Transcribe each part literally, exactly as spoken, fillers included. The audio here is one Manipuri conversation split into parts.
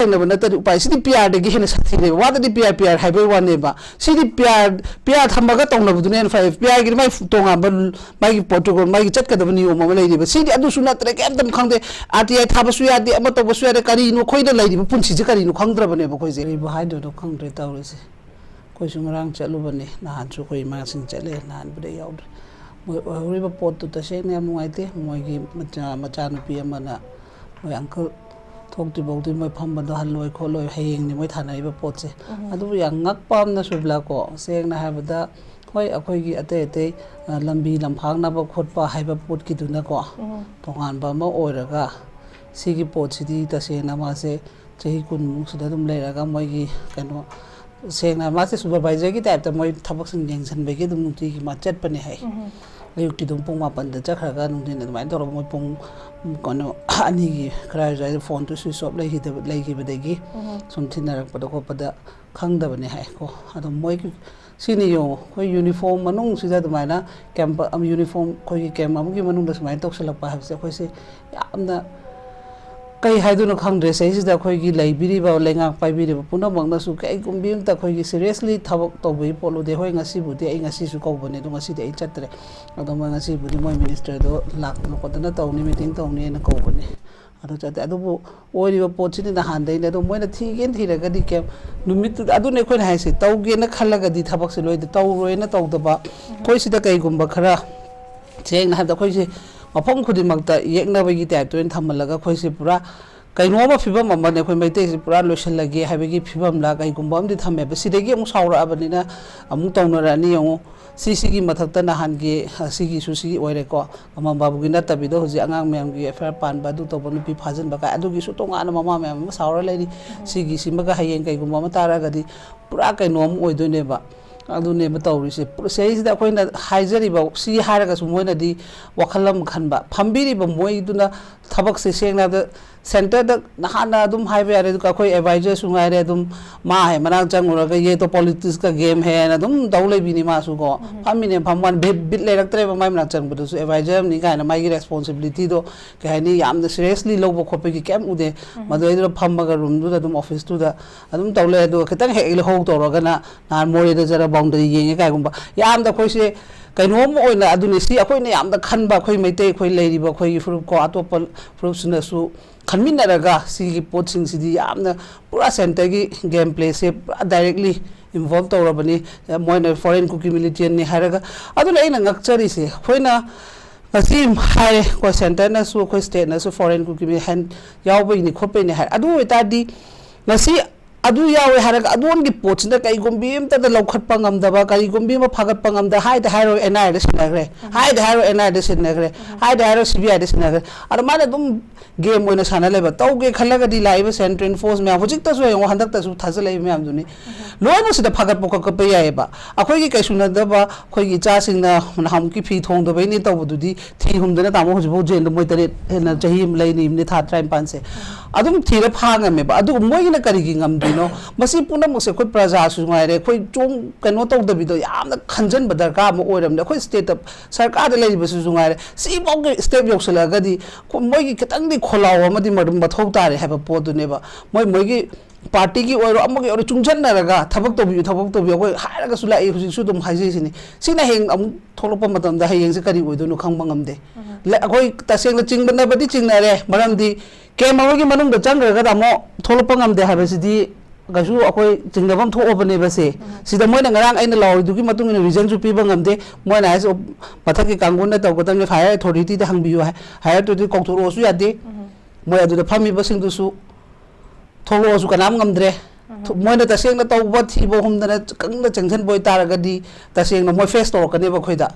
ꯂꯩꯅꯕ ꯅꯠꯇ꯭ꯔꯗꯤ ꯎꯄꯥꯏ꯫ ꯁꯤꯗꯤ ꯄꯤ ꯑꯥꯔꯗꯒꯤ ꯍꯦꯟꯅ ꯁꯥꯊꯤꯔꯦꯕ꯫ ꯋꯥꯗꯗꯤ ꯄꯤ ꯑꯥꯔ, ꯄꯤ ꯑꯥꯔ ꯍꯥꯏꯕꯒꯤ ꯋꯥꯅꯦꯕ꯫ ꯁꯤꯗꯤ ꯄꯤ ꯑꯥꯔ, ꯄꯤ ꯑꯥꯔ ꯊꯝꯃꯒ ꯇꯧꯅꯕꯗꯨꯅ ꯍꯦꯟꯅ ꯐꯩ꯫ ꯄꯤ ꯑꯥꯔꯒꯤꯗꯤ ꯃꯥꯒꯤ ꯇꯣꯉꯥꯟꯕ, ꯃꯥꯒꯤ ꯄ꯭ꯔꯣꯇꯣꯀꯣꯜ, ꯃꯥꯒꯤ ꯆꯠꯀꯗꯕ ꯅꯤꯌꯣꯝ ꯑꯃ ꯂꯩꯔꯤꯕ꯫ ꯁꯤꯗꯤ ꯑꯗꯨꯁꯨ ꯅꯠꯇ꯭ꯔꯦ, ꯀꯩꯝꯇ ꯈꯪꯗꯦ꯫ ꯑꯥꯔ ꯇꯤ ꯑꯥꯏ ꯊꯥꯕꯁꯨ ꯌꯥꯗꯦ, ꯑꯃ ꯇꯧꯕꯁꯨ ꯌꯥꯗꯦ꯫ ꯀꯔꯤꯅꯣ ꯑꯩꯈꯣꯏꯅ ꯂꯩꯔꯤꯕ ꯄꯨꯟꯁꯤꯁꯦ ꯀꯔꯤꯅꯣ ꯈꯪꯗ꯭ꯔꯕꯅꯦꯕ ꯑꯩꯈꯣꯏꯁꯦ꯫ ꯀꯔꯤꯕꯨ ꯍꯥꯏꯗꯣꯏꯅꯣ ꯈꯪꯗ꯭ꯔꯦ ꯇꯧꯔꯤꯁꯦ꯫ ꯑꯩꯈꯣꯏꯁꯨ ꯉꯔꯥꯡ ꯆꯠꯂꯨꯕꯅꯤ, ꯅꯍꯥꯟꯁꯨ ꯑꯩꯈꯣꯏ ꯏꯃꯥꯁꯤꯡ ꯆꯠꯂꯦ, ꯅꯍꯥꯟꯕꯨꯗꯤ ꯑꯩ ꯌꯥꯎꯗ꯭ꯔꯦ꯫ ꯃꯣꯏ ꯑꯣꯏꯍꯧꯔꯤꯕ ꯄꯣꯠꯇꯨ ꯇꯁꯦꯡꯅ ꯌꯥꯝ ꯅꯨꯡꯉꯥꯏꯇꯦ꯫ ꯃꯣꯏꯒꯤ ꯃꯆꯥ, ꯃꯆꯥꯅꯨꯄꯤ ꯑꯃꯅ ꯃꯣꯏ ꯑꯪꯀꯜ ꯊꯣꯛꯇ꯭ꯔꯤꯐꯥꯎꯗꯤ ꯃꯣꯏ ꯐꯝꯕꯗꯣ ꯍꯜꯂꯣꯏ ꯈꯣꯠꯂꯣꯏ, ꯍꯌꯦꯡꯅꯤ ꯃꯣꯏ ꯊꯥꯅꯔꯤꯕ ꯄꯣꯠꯁꯦ꯫ ꯎꯝ꯫ ꯑꯗꯨꯕꯨ ꯌꯥꯝ ꯉꯛꯄ ꯑꯃꯅ ꯁꯨꯕꯤꯂꯥꯀꯣ, ꯁꯦꯡꯅ ꯍꯥꯏꯕꯗ, ꯍꯣꯏ, ꯑꯩꯈꯣꯏꯒꯤ ꯑꯇꯩ ꯑꯇꯩ, ꯑ, ꯂꯝꯕꯤ ꯂꯝꯈꯥꯡꯅꯕ ꯈꯣꯠꯄ ꯍꯥꯏꯕ ꯄꯣꯠꯀꯤꯗꯨꯅꯀꯣ, ꯎꯝ꯫ ꯇꯣꯉꯥꯟꯕ ꯑꯃ ꯑꯣꯏꯔꯒ, ꯁꯤꯒꯤ ꯄꯣꯠꯁꯤꯗꯤ ꯇꯁꯦꯡꯅ ꯃꯥꯁꯦ ꯆꯍꯤ ꯀꯨꯟꯃꯨꯛ ꯁꯤꯗ ꯑꯗꯨꯝ ꯂꯩꯔꯒ ꯃꯣꯏꯒꯤ ꯀꯩꯅꯣ, ꯁꯦꯡꯅ ꯃꯥꯁꯦ ꯁꯨꯄꯔꯚꯥꯏꯖꯔꯒꯤ ꯇꯥꯏꯞꯇ ꯃꯣꯏ ꯊꯕꯛꯁꯤꯡ ꯌꯦꯡꯁꯤꯟꯕꯒꯤ ꯑꯗꯨꯝ ꯅꯨꯡꯇꯤꯒꯤ ꯃꯥ ꯆꯠꯄꯅꯦ ꯍꯥꯏ꯫ ꯎꯝ꯫ ꯑꯌꯨꯛꯀꯤ ꯑꯗꯨꯝ ꯄꯨꯡ ꯃꯥꯄꯟꯗ ꯆꯠꯈ꯭ꯔꯒ ꯅꯨꯡꯊꯤꯟ ꯑꯗꯨꯃꯥꯏꯅ ꯇꯧꯔꯒ ꯃꯣꯏ ꯄꯨꯡ, ꯀꯩꯅꯣ, ꯑꯅꯤꯒꯤ ꯈꯔ ꯑꯗꯨꯋꯥꯏꯗ ꯐꯣꯟꯗꯨ ꯁ꯭ꯋꯤꯆ ꯑꯣꯐ ꯂꯩꯈꯤꯗꯕ, ꯂꯩꯈꯤꯕꯗꯒꯤ ꯎꯝ꯫ ꯁꯨꯝ ꯊꯤꯟꯅꯔꯛꯄꯗ ꯈꯣꯠꯄꯗ ꯈꯪꯗꯕꯅꯦ ꯍꯥꯏꯀꯣ꯫ ꯑꯗꯣ ꯃꯣꯏꯒꯤ ꯁꯤꯅꯤ ꯌꯦꯡꯉꯣ, ꯑꯩꯈꯣꯏ ꯌꯨꯅꯤꯐꯣꯔꯝ ꯃꯅꯨꯡꯁꯤꯗ ꯑꯗꯨꯃꯥꯏꯅ ꯀꯦꯝꯄ-, ꯌꯨꯅꯤꯐꯣꯔꯝ ꯑꯩꯈꯣꯏꯒꯤ ꯀꯦꯝ ꯑꯃꯒꯤ ꯃꯅꯨꯡꯗ ꯁꯨꯃꯥꯏꯅ ꯇꯧꯁꯤꯜꯂꯛꯄ ꯍꯥꯏꯕꯁꯦ ꯑꯩꯈꯣꯏꯁꯦ ꯌꯥꯝꯅ ꯀꯩ ꯍꯥꯏꯗꯣꯏꯅꯣ ꯈꯪꯗ꯭ꯔꯦ꯫ ꯁꯤꯗꯩꯁꯤꯗ ꯑꯩꯈꯣꯏꯒꯤ ꯂꯩꯕꯤꯔꯤꯕ, ꯂꯩꯉꯥꯛ ꯄꯥꯏꯕꯤꯔꯤꯕ ꯄꯨꯝꯅꯃꯛꯅꯁꯨ ꯀꯩꯒꯨꯝꯕꯤ ꯑꯝꯇ ꯑꯩꯈꯣꯏꯒꯤ seriously ꯊꯕꯛ ꯇꯧꯕꯒꯤ ꯄꯣꯠ ꯎꯗꯦ꯫ ꯍꯣꯏ, ꯉꯁꯤꯕꯨꯗꯤ ꯑꯩ ꯉꯁꯤꯁꯨ ꯀꯧꯕꯅꯦ, ꯑꯗꯣ ꯉꯁꯤꯗꯤ ꯑꯩ ꯆꯠꯇ꯭ꯔꯦ꯫ ꯑꯗꯣ ꯃꯣꯏ ꯉꯁꯤꯕꯨꯗꯤ ꯃꯣꯏ ꯃꯤꯅꯤꯁꯇꯔꯗꯣ ꯂꯥꯛꯇꯅ ꯈꯣꯠꯇꯅ ꯇꯧꯅꯤ, ꯃꯤꯇꯤꯡ ꯇꯧꯅꯤꯅ ꯀꯧꯕꯅꯦ꯫ ꯑꯗꯨ ꯆꯠꯇꯦ꯫ ꯑꯗꯨꯕꯨ ꯑꯣꯏꯔꯤꯕ ꯄꯣꯠꯁꯤꯗꯤ ꯅꯍꯥꯟꯗꯩꯅꯦ꯫ ꯑꯗꯣ ꯃꯣꯏꯅ ꯊꯤꯒꯦꯅ ꯊꯤꯔꯒꯗꯤ ꯀꯦꯝ ꯅꯨꯃꯤꯠꯇꯨꯗ, ꯑꯗꯨꯅꯦ ꯑꯩꯈꯣꯏꯅ ꯍꯥꯏꯁꯦ, ꯇꯧꯒꯦꯅ ꯈꯜꯂꯒꯗꯤ ꯊꯕꯛꯁꯦ ꯂꯣꯏꯗ ꯇꯧꯔꯣꯏꯅ ꯇꯧꯗꯕ꯫ ꯎꯝ꯫ ꯑꯩꯈꯣꯏ ꯁꯤꯗ ꯀꯩꯒꯨꯝꯕ ꯈꯔ, ꯁꯦꯡꯅ ꯍꯥꯏꯕꯗ, ꯑꯩꯈꯣꯏꯁꯦ ꯃꯐꯝ ꯈꯨꯗꯤꯡꯃꯛꯇ ꯌꯦꯛꯅꯕꯒꯤ ꯇꯥꯏꯞꯇ ꯑꯣꯏꯅ ꯊꯝꯍꯜꯂꯒ, ꯑꯩꯈꯣꯏꯁꯦ ꯄꯨꯔꯥ ꯀꯩꯅꯣ ꯑꯃ ꯐꯤꯕꯝ ꯑꯃꯅꯦ, ꯑꯩꯈꯣꯏ ꯃꯩꯇꯩꯁꯦ ꯄꯨꯔꯥ ꯂꯣꯏꯁꯤꯜꯂꯒꯦ ꯍꯥꯏꯕꯒꯤ ꯐꯤꯕꯝꯂ ꯀꯩꯒꯨꯝꯕ ꯑꯃꯗꯤ ꯊꯝꯃꯦꯕ꯫ ꯁꯤꯗꯒꯤ ꯑꯃꯨꯛ ꯁꯥꯎꯔꯛꯑꯕꯅꯤꯅ ꯑꯃꯨꯛ ꯇꯧꯅꯔꯛꯑꯅꯤ ꯌꯦꯡꯉꯨ꯫ ꯁꯤꯁꯤꯒꯤ ꯃꯊꯛꯇ ꯅꯍꯥꯟꯒꯤ, ꯑ, ꯁꯤꯒꯤꯁꯨ ꯁꯤꯒꯤ ꯑꯣꯏꯔꯦꯀꯣ꯫ ꯑꯃꯝ ꯕꯥꯕꯨꯒꯤ ꯅꯠꯇꯕꯤꯗ ꯍꯧꯖꯤꯛ ꯑꯉꯥꯡ ꯃꯌꯥꯝꯒꯤ ꯑꯦꯐ ꯑꯥꯏ ꯑꯥꯔ ꯄꯥꯟꯕ, ꯑꯗꯨ ꯇꯧꯕ, ꯅꯨꯄꯤ ꯐꯥꯖꯤꯟꯕ ꯀꯥꯏ, ꯑꯗꯨꯒꯤꯁꯨ ꯇꯣꯉꯥꯟꯅ ꯃꯃꯥ ꯃꯌꯥꯝ ꯑꯃ ꯁꯥꯎꯔ ꯂꯩꯔꯤ꯫ ꯎꯝ꯫ ꯁꯤꯒꯤꯁꯤꯃꯒ ꯍꯌꯦꯡ ꯀꯩꯒꯨꯝꯕ ꯑꯃ ꯇꯥꯔꯒꯗꯤ ꯄꯨꯔꯥ ꯀꯩꯅꯣ ꯑꯃ ꯑꯣꯏꯗꯣꯏꯅꯦꯕ꯫ ꯑꯗꯨꯅꯦꯕ ꯇꯧꯔꯤꯁꯦ꯫ ꯄꯨ-, ꯁꯤꯗꯩꯁꯤꯗ ꯑꯩꯈꯣꯏꯅ ꯍꯥꯏꯖꯔꯤꯕ ꯁꯤ ꯍꯥꯏꯔꯒꯁꯨ ꯃꯣꯏꯅꯗꯤ ꯋꯥꯈꯜ ꯑꯃ ꯈꯟꯕ, ꯐꯝꯕꯤꯔꯤꯕ ꯃꯣꯏꯗꯨꯅ ꯊꯕꯛꯁꯦ ꯁꯦꯡꯅ ꯍꯥꯏꯕꯗ ꯁꯦꯟꯇꯔꯗ ꯅꯍꯥꯟꯅ ꯑꯗꯨꯝ ꯍꯥꯏꯕ ꯌꯥꯔꯦ, ꯑꯗꯨꯒ ꯑꯩꯈꯣꯏ ꯑꯦꯗꯚꯥꯏꯖꯔꯁꯨ ꯉꯥꯏꯔꯦ, ꯑꯗꯨꯝ ꯃꯥ ꯍꯦꯛ ꯃꯅꯥꯛ ꯆꯪꯉꯨꯔꯒ "ꯌꯦ ꯇꯣ ꯄꯣꯂꯤꯇꯤꯛꯁꯀ ꯒꯦꯝ ꯍꯦꯅ" ꯑꯗꯨꯝ ꯇꯧ ꯂꯩꯕꯤꯅꯤ ꯃꯥꯁꯨ ꯀꯣ꯫ ꯐꯝꯃꯤꯅꯦ ꯐꯝꯕ ꯋꯥꯅꯤ, ꯕꯤꯠ, ꯕꯤꯠ ꯂꯩꯔꯛꯇ꯭ꯔꯦꯕ ꯃꯥꯏ ꯃꯅꯥꯛ ꯆꯪꯕꯗꯨꯁꯨ꯫ ꯑꯦꯗꯚꯥꯏꯖꯔ ꯑꯃꯅꯤ ꯀꯥꯏꯅ ꯃꯥꯒꯤ ꯔꯦꯁꯄꯣꯟꯁꯤꯕꯤꯂꯤꯇꯤꯗꯣ, ꯀꯩ ꯍꯥꯏꯅꯤ, ꯌꯥꯝꯅ ꯁꯤꯔꯤꯌꯁꯂꯤ ꯂꯧꯕ ꯈꯣꯠꯄꯒꯤ ꯀꯩꯝ ꯎꯗꯦ꯫ ꯃꯗꯨꯗꯩꯗꯨꯗ ꯐꯝꯃꯒ ꯔꯨꯝꯗꯨꯗ ꯑꯗꯨꯝ ꯑꯣꯐꯤꯁꯇꯨꯗ ꯑꯗꯨꯝ ꯇꯧ ꯂꯩ꯫ ꯑꯗꯨꯒ ꯈꯤꯇꯪ ꯍꯦꯛ ꯍꯧ ꯇꯧꯔꯒꯅ ꯅꯍꯥꯟ ꯃꯣꯔꯦꯗ ꯆꯠꯂ ꯕꯥꯎꯟꯗꯔꯤ ꯌꯦꯡꯉꯦ ꯀꯥꯏꯒꯨꯝꯕ꯫ ꯌꯥꯝꯅ ꯑꯩꯈꯣꯏꯁꯦ ꯀꯩꯅꯣꯝ ꯑꯣꯏꯅ, ꯑꯗꯨꯅꯤ ꯁꯤ ꯑꯩꯈꯣꯏꯅ ꯌꯥꯝꯅ ꯈꯟꯕ, ꯑꯩꯈꯣꯏ ꯃꯩꯇꯩ, ꯑꯩꯈꯣꯏ ꯂꯩꯔꯤꯕ ꯑꯩꯈꯣꯏꯒꯤ ꯐꯨꯔꯨꯞ ꯀꯣ, ꯑꯇꯣꯞꯄ ꯐꯨꯔꯨꯞꯁꯤꯡꯅꯁꯨ ꯈꯟꯃꯤꯟꯅꯔꯒ ꯁꯤꯒꯤ ꯄꯣꯠꯁꯤꯡꯁꯤꯗꯤ ꯌꯥꯝꯅ ꯄꯨꯔꯥ ꯁꯦꯟꯇꯔꯒꯤ ꯒꯦꯝ ꯄ꯭ꯂꯦꯁꯦ ꯄꯨꯔꯥ ꯗꯥꯏꯔꯦꯛꯂꯤ ꯏꯟꯚꯣꯜꯕ ꯇꯧꯔꯕꯅꯤ꯫ ꯃꯣꯏꯅ ꯐꯣꯔꯦꯟ ꯀꯨꯀꯤ ꯃꯤꯂꯤꯇꯦꯟꯅꯤ ꯍꯥꯏꯔꯒ, ꯑꯗꯨꯅ ꯑꯩꯅ ꯉꯛꯆꯔꯤꯁꯦ, ꯑꯩꯈꯣꯏꯅ ꯉꯁꯤ ꯍꯥꯏꯔꯦ, ꯑꯩꯈꯣꯏ ꯁꯦꯟꯇꯔꯅꯁꯨ ꯑꯩꯈꯣꯏ ꯁ꯭ꯇꯦꯠꯅꯁꯨ ꯐꯣꯔꯦꯟ ꯀꯨꯀꯤ ꯃꯤꯂꯤꯇꯦꯟ ꯌꯥꯎꯕꯩꯅꯤ ꯈꯣꯠꯄꯩꯅꯤ ꯍꯥꯏꯔꯦ꯫ ꯑꯗꯨ ꯑꯣꯏꯇꯥꯔꯗꯤ ꯉꯁꯤ ꯑꯗꯨ ꯌꯥꯎꯋꯦ ꯍꯥꯏꯔꯒ ꯑꯗꯣꯝꯒꯤ ꯄꯣꯠꯁꯤꯅ ꯀꯩꯒꯨꯝꯕꯤ ꯑꯝꯇꯗ ꯂꯧꯈꯠꯄ ꯉꯝꯗꯕ, ꯀꯔꯤꯒꯨꯝꯕꯤ ꯑꯃ ꯐꯥꯒꯠꯄ ꯉꯝꯗ, ꯍꯥꯏꯗ ꯍꯥꯏꯔꯣ ꯑꯦꯟ ꯑꯥꯏ ꯑꯦꯗ ꯁꯤꯟꯅꯈ꯭ꯔꯦ, ꯍꯥꯏꯗ ꯍꯥꯏꯔꯣ ꯑꯦꯟ ꯑꯥꯏ ꯑꯦꯗ ꯁꯤꯟꯅꯈ꯭ꯔꯦ, ꯍꯥꯏꯗ ꯍꯥꯏꯔꯣ ꯁꯤ ꯕꯤ ꯑꯥꯏꯗ ꯁꯤꯟꯅꯈ꯭ꯔꯦ꯫ ꯑꯗꯨꯃꯥꯏꯅ ꯑꯗꯨꯝ ꯒꯦꯝ ꯑꯣꯏꯅ ꯁꯥꯟꯅ ꯂꯩꯕ꯫ ꯇꯧꯒꯦ ꯈꯜꯂꯒꯗꯤ ꯂꯥꯛꯏꯕ ꯁꯦꯟꯇ꯭ꯔꯦꯜ ꯐꯣꯔꯁ ꯃꯌꯥꯝ, ꯍꯧꯖꯤꯛꯇꯁꯨ ꯌꯦꯡꯉꯣ, ꯍꯟꯗꯛꯇꯁꯨ ꯊꯥꯖꯤꯜꯂꯛꯏꯕ ꯃꯌꯥꯝꯗꯨꯅꯤ꯫ ꯂꯣꯏꯅ ꯁꯤꯗ ꯐꯥꯒꯠꯄ ꯈꯣꯠꯀꯠꯄ ꯌꯥꯏꯑꯕ꯫ ꯑꯩꯈꯣꯏꯒꯤ ꯀꯩꯁꯨ ꯅꯠꯇꯕ, ꯑꯩꯈꯣꯏꯒꯤ ꯏꯆꯥꯁꯤꯡꯅ ꯅꯍꯥꯟꯃꯨꯛꯀꯤ ꯐꯤ ꯊꯣꯡꯗꯕꯩꯅꯦ ꯇꯧꯕꯗꯨꯗꯤ ꯊꯤ ꯍꯨꯝꯗꯅ ꯇꯥꯃꯣ ꯍꯧꯖꯤꯛꯐꯥꯎ ꯖꯦꯜꯗ ꯃꯣꯏ ꯇꯔꯦꯠ ꯍꯦꯟꯅ ꯆꯍꯤ ꯑꯃ ꯂꯩꯔꯤꯕꯅꯤ, ꯊꯥ ꯇꯔꯥꯅꯤꯄꯥꯟꯁꯦ꯫ ꯑꯗꯨꯝ ꯊꯤꯔ ꯐꯥ ꯉꯝꯃꯦꯕ꯫ ꯑꯗꯨꯒ ꯃꯣꯏꯒꯤꯅ ꯀꯔꯤꯒꯤ ꯉꯝꯗ꯭ꯔꯤꯅꯣ? ꯃꯁꯤ ꯄꯨꯝꯅꯃꯛꯁꯦ ꯑꯩꯈꯣꯏ ꯄ꯭ꯔꯖꯥꯁꯨ ꯉꯥꯏꯔꯦ, ꯑꯩꯈꯣꯏ ꯆꯣꯡ ꯀꯩꯅꯣ ꯇꯧꯗꯕꯤꯗꯣ ꯌꯥꯝꯅ ꯈꯟꯖꯟꯕ ꯗꯔꯀꯥꯔ ꯑꯃ ꯑꯣꯏꯔꯕꯅꯦ꯫ ꯑꯩꯈꯣꯏ ꯁ꯭ꯇꯦꯠꯇ, ꯁꯔꯀꯥꯔꯗ ꯂꯩꯔꯤꯕꯁꯤꯁꯨ ꯉꯥꯏꯔꯦ, ꯁꯤꯐꯥꯎꯒꯤ ꯁ꯭ꯇꯦꯞ ꯌꯧꯁꯤꯜꯂꯛꯑꯒꯗꯤ ꯑꯩꯈꯣꯏ ꯃꯣꯏꯒꯤ ꯈꯤꯇꯪꯗꯤ ꯈꯣꯜꯂꯥꯎ ꯑꯃꯗꯤ ꯃꯔꯝ ꯃꯊꯧ ꯇꯥꯔꯦ ꯍꯥꯏꯕ ꯄꯣꯠꯇꯨꯅꯦꯕ꯫ ꯃꯣꯏ ꯃꯣꯏꯒꯤ ꯄꯥꯔꯇꯤꯒꯤ ꯑꯣꯏꯔꯣ, ꯑꯃꯒꯤ ꯑꯣꯏꯔꯣ, ꯆꯨꯡꯁꯤꯟꯅꯔꯒ ꯊꯕꯛ ꯇꯧꯕꯤꯌꯨ, ꯊꯕꯛ ꯇꯧꯕꯤꯌꯨ, ꯑꯩꯈꯣꯏ ꯍꯥꯏꯔꯒꯁꯨ ꯂꯥꯛꯏ, ꯍꯧꯖꯤꯛꯁꯨ ꯑꯗꯨꯝ ꯍꯥꯏꯖꯩꯁꯤꯅꯤ꯫ ꯁꯤꯅ ꯍꯌꯦꯡ ꯑꯃꯨꯛ ꯊꯣꯛꯂꯛꯄ ꯃꯇꯝꯗ ꯍꯌꯦꯡꯁꯦ ꯀꯔꯤ ꯑꯣꯏꯗꯣꯏꯅꯣ ꯈꯪꯕ ꯉꯝꯗꯦ꯫ ꯂ-, ꯑꯩꯈꯣꯏ ꯇꯁꯦꯡꯅ ꯆꯤꯡꯅꯕꯗꯤ ꯆꯤꯡꯅꯔꯦ, ꯃꯔꯝꯗꯤ ꯀꯦꯝ ꯑꯃꯒꯤ ꯃꯅꯨꯡꯗ ꯆꯪꯈ꯭ꯔꯒ ꯑꯃꯨꯛ ꯊꯣꯛꯂꯛꯄ ꯉꯝꯗꯦ ꯍꯥꯏꯕꯁꯤꯗꯤ ꯀꯩꯁꯨ ꯑꯩꯈꯣꯏ ꯆꯤꯡꯅꯐꯝ ꯊꯣꯛꯑꯕꯅꯦꯕ ꯁꯦ꯫ ꯁꯤꯗ ꯃꯣꯏꯅ ꯉꯔꯥꯡ ꯑꯩꯅ ꯂꯥꯎꯔꯤꯗꯨꯒꯤ ꯃꯇꯨꯡ ꯏꯟꯅ ꯔꯤꯖꯟꯁꯨ ꯄꯤꯕ ꯉꯝꯗꯦ꯫ ꯃꯣꯏꯅ ꯍꯥꯏꯁꯦ, "ꯃꯊꯛꯀꯤ ꯀꯥꯡꯕꯨꯅ ꯇꯧꯒꯗꯕꯅꯤ, ꯍꯥꯌꯔ ꯑꯣꯊꯣꯔꯤꯇꯤꯗ ꯍꯪꯕꯤꯌꯨ" ꯍꯥꯏ꯫ ꯍꯥꯌꯔ ꯑꯣꯊꯣꯔꯤꯇꯤ ꯀꯧꯊꯣꯔꯛꯑꯁꯨ ꯌꯥꯗꯦ꯫ ꯃꯣꯏ ꯑꯗꯨꯗ ꯐꯝꯃꯤꯕꯁꯤꯡꯗꯨꯁꯨ ꯊꯣꯛꯂꯛꯑꯁꯨ ꯀꯅꯥꯝ ꯉꯝꯗ꯭ꯔꯦ꯫ ꯊꯨ- ꯃꯣꯏꯅ ꯇꯁꯦꯡꯅ ꯇꯧꯕ ꯊꯤꯕ ꯍꯨꯝꯗꯅ ꯀꯪꯅ ꯆꯪꯁꯤꯟꯕ ꯑꯣꯏꯇꯥꯔꯒꯗꯤ ꯇꯁꯦꯡꯅ ꯃꯣꯏ ꯐꯦꯁ ꯇꯧꯔꯛꯀꯅꯦꯕ ꯑꯩꯈꯣꯏꯗ꯫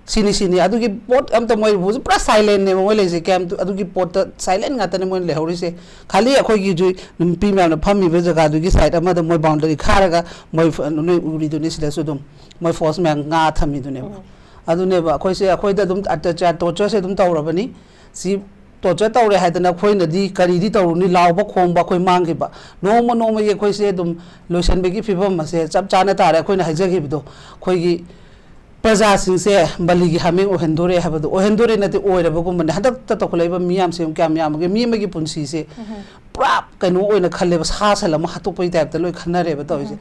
ꯁꯤꯅꯤ, ꯁꯤꯅꯤ꯫ ꯑꯗꯨꯒꯤ ꯄꯣꯠ ꯑꯝꯇ ꯃꯣꯏ ꯍꯧꯖꯤꯛ ꯄꯨꯔꯥ ꯁꯥꯏꯂꯦꯟꯅꯦꯕ ꯃꯣꯏ ꯂꯩꯁꯦ꯫ ꯀꯌꯥꯝ ꯑꯗꯨꯒꯤ ꯄꯣꯠꯇ ꯁꯥꯏꯂꯦꯟ ꯉꯥꯛꯇꯅꯦ ꯃꯣꯏꯅ ꯂꯩꯍꯧꯔꯤꯁꯦ꯫ ꯈꯥꯂꯤ ꯑꯩꯈꯣꯏꯒꯤ ꯍꯧꯖꯤꯛ ꯅꯨꯄꯤ ꯃꯌꯥꯝꯅ ꯐꯝꯃꯤꯕ ꯖꯒꯥꯗꯨꯒꯤ ꯁꯥꯏꯠ ꯑꯃꯗ ꯃꯣꯏ ꯕꯥꯎꯟꯗꯔꯤ ꯈꯥꯔꯒ ꯃꯣꯏ ꯐ- ꯅꯣꯏ ꯎꯔꯤꯗꯨꯅꯤ ꯁꯤꯗꯁꯨ ꯑꯗꯨꯝ ꯃꯣꯏ ꯐꯣꯔꯁ ꯃꯌꯥꯝ ꯉꯥ ꯊꯝꯃꯤꯗꯨꯅꯦꯕ꯫ ꯑꯗꯨꯅꯦꯕ ꯑꯩꯈꯣꯏꯁꯦ, ꯑꯩꯈꯣꯏꯗ ꯑꯗꯨꯝ ꯑꯇ꯭ꯌꯥꯆꯥꯔ, ꯇꯣꯔꯆꯔꯁꯦ ꯑꯗꯨꯝ ꯇꯧꯔꯕꯅꯤ꯫ ꯁꯤ ꯇꯣꯔꯆꯔ ꯇꯧꯔꯦ ꯍꯥꯏꯗꯅ ꯑꯩꯈꯣꯏꯅꯗꯤ ꯀꯔꯤꯗꯤ ꯇꯧꯔꯨꯅꯤ? ꯂꯥꯎꯕ ꯈꯣꯡꯕ ꯑꯩꯈꯣꯏ ꯃꯥꯡꯈꯤꯕ꯫ ꯅꯣꯡꯃ ꯅꯣꯡꯃꯒꯤ ꯑꯩꯈꯣꯏꯁꯦ ꯑꯗꯨꯝ ꯂꯣꯏꯁꯤꯟꯕꯒꯤ ꯐꯤꯕꯝ ꯑꯁꯦ ꯆꯞ ꯆꯥꯅ ꯇꯥꯔꯦ꯫ ꯑꯩꯈꯣꯏꯅ ꯍꯥꯏꯖꯈꯤꯕꯗꯣ, ꯑꯩꯈꯣꯏꯒꯤ ꯄ꯭ꯔꯖꯥꯁꯤꯡꯁꯦ ꯕꯂꯤꯒꯤ ꯍꯥꯃꯦꯡ ꯑꯣꯏꯍꯟꯗꯣꯔꯦ ꯍꯥꯏꯕꯗꯣ, ꯑꯣꯏꯍꯟꯗꯣꯔꯦ ꯅꯠꯇꯦ, ꯑꯣꯏꯔꯕꯒꯨꯝꯕꯅꯦ꯫ ꯍꯟꯗꯛꯇ ꯇꯧꯈꯠꯂꯛꯏꯕ ꯃꯤꯌꯥꯝꯁꯦ ꯀꯌꯥꯝ ꯌꯥꯝꯃꯒꯦ? ꯃꯤ ꯑꯃꯒꯤ ꯄꯨꯟꯁꯤꯁꯦ ꯄꯨꯔꯥ ꯀꯩꯅꯣ ꯑꯣꯏꯅ ꯈꯜꯂꯦꯕ, ꯁꯥ ꯁꯟ ꯑꯃ ꯍꯥꯠꯇꯣꯛꯄꯒꯤ ꯇꯥꯏꯞꯇ ꯂꯣꯏ ꯈꯟꯅꯔꯦꯕ ꯇꯧꯔꯤꯁꯦ꯫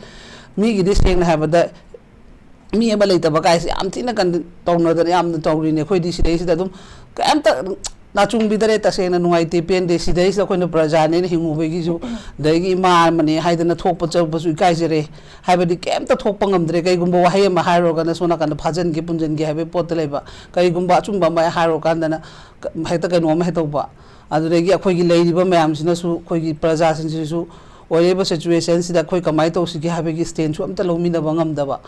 ꯃꯤꯒꯤꯗꯤ ꯁꯦꯡꯅ ꯍꯥꯏꯕꯗ ꯃꯤ ꯑꯃ ꯂꯩꯇꯕ ꯀꯥꯏꯁꯦ ꯌꯥꯝ ꯊꯤꯅ ꯀꯟ-, ꯇꯧꯅꯗꯅ ꯌꯥꯝꯅ ꯇꯧꯔꯤꯅꯦ꯫ ꯑꯩꯈꯣꯏꯗꯤ ꯁꯤꯗꯩꯁꯤꯗ ꯑꯗꯨꯝ ꯀꯩꯝꯇ ꯅꯥꯆꯨꯡꯕꯤꯗꯔꯦ, ꯇꯁꯦꯡꯅ ꯅꯨꯡꯉꯥꯏꯇꯦ, ꯄꯦꯟꯗꯦ꯫ ꯁꯤꯗꯩꯁꯤꯗ ꯑꯩꯈꯣꯏꯅ ꯄ꯭ꯔꯖꯥꯅꯦꯅ ꯍꯤꯡꯉꯨꯕꯒꯤꯁꯨ, ꯑꯗꯒꯤ ꯏꯃꯥ ꯑꯃꯅꯦ ꯍꯥꯏꯗꯅ ꯊꯣꯛꯄ ꯆꯠꯄꯁꯨ ꯏꯀꯥꯏꯖꯔꯦ꯫ ꯍꯥꯏꯕꯗꯤ ꯀꯩꯝꯇ ꯊꯣꯛꯄ ꯉꯝꯗ꯭ꯔꯦ꯫ ꯀꯩꯒꯨꯝꯕ ꯋꯥꯍꯩ ꯑꯃ ꯍꯥꯏꯔꯨꯔꯒꯅ ꯁꯣꯝ ꯅꯥꯀꯟꯗ ꯐꯥꯖꯤꯟꯒꯦ ꯄꯨꯟꯁꯤꯟꯒꯦ ꯍꯥꯏꯕꯒꯤ ꯄꯣꯠꯇ ꯂꯩꯕ, ꯀꯩꯒꯨꯝꯕ ꯑꯆꯨꯝꯕ ꯑꯃ ꯍꯥꯏꯔꯨꯔꯀꯥꯟꯗꯅ ꯀ-, ꯍꯦꯛꯇ ꯀꯩꯅꯣꯝ ꯍꯦꯛ ꯇꯧꯕ꯫ ꯑꯗꯨꯗꯒꯤ ꯑꯩꯈꯣꯏꯒꯤ ꯂꯩꯔꯤꯕ ꯃꯌꯥꯝꯁꯤꯅꯁꯨ, ꯑꯩꯈꯣꯏꯒꯤ ꯄ꯭ꯔꯖꯥꯁꯤꯡꯁꯤꯁꯨ ꯑꯣꯏꯔꯤꯕ ꯁꯤꯆꯨꯋꯦꯁꯟꯁꯤꯗ ꯑꯩꯈꯣꯏ ꯀꯃꯥꯏꯅ ꯇꯧꯁꯤꯒꯦ ꯍꯥꯏꯕꯒꯤ ꯁ꯭ꯇꯦꯟꯁꯨ ꯑꯝꯇ ꯂꯧꯃꯤꯟꯅꯕ ꯉꯝꯗꯕ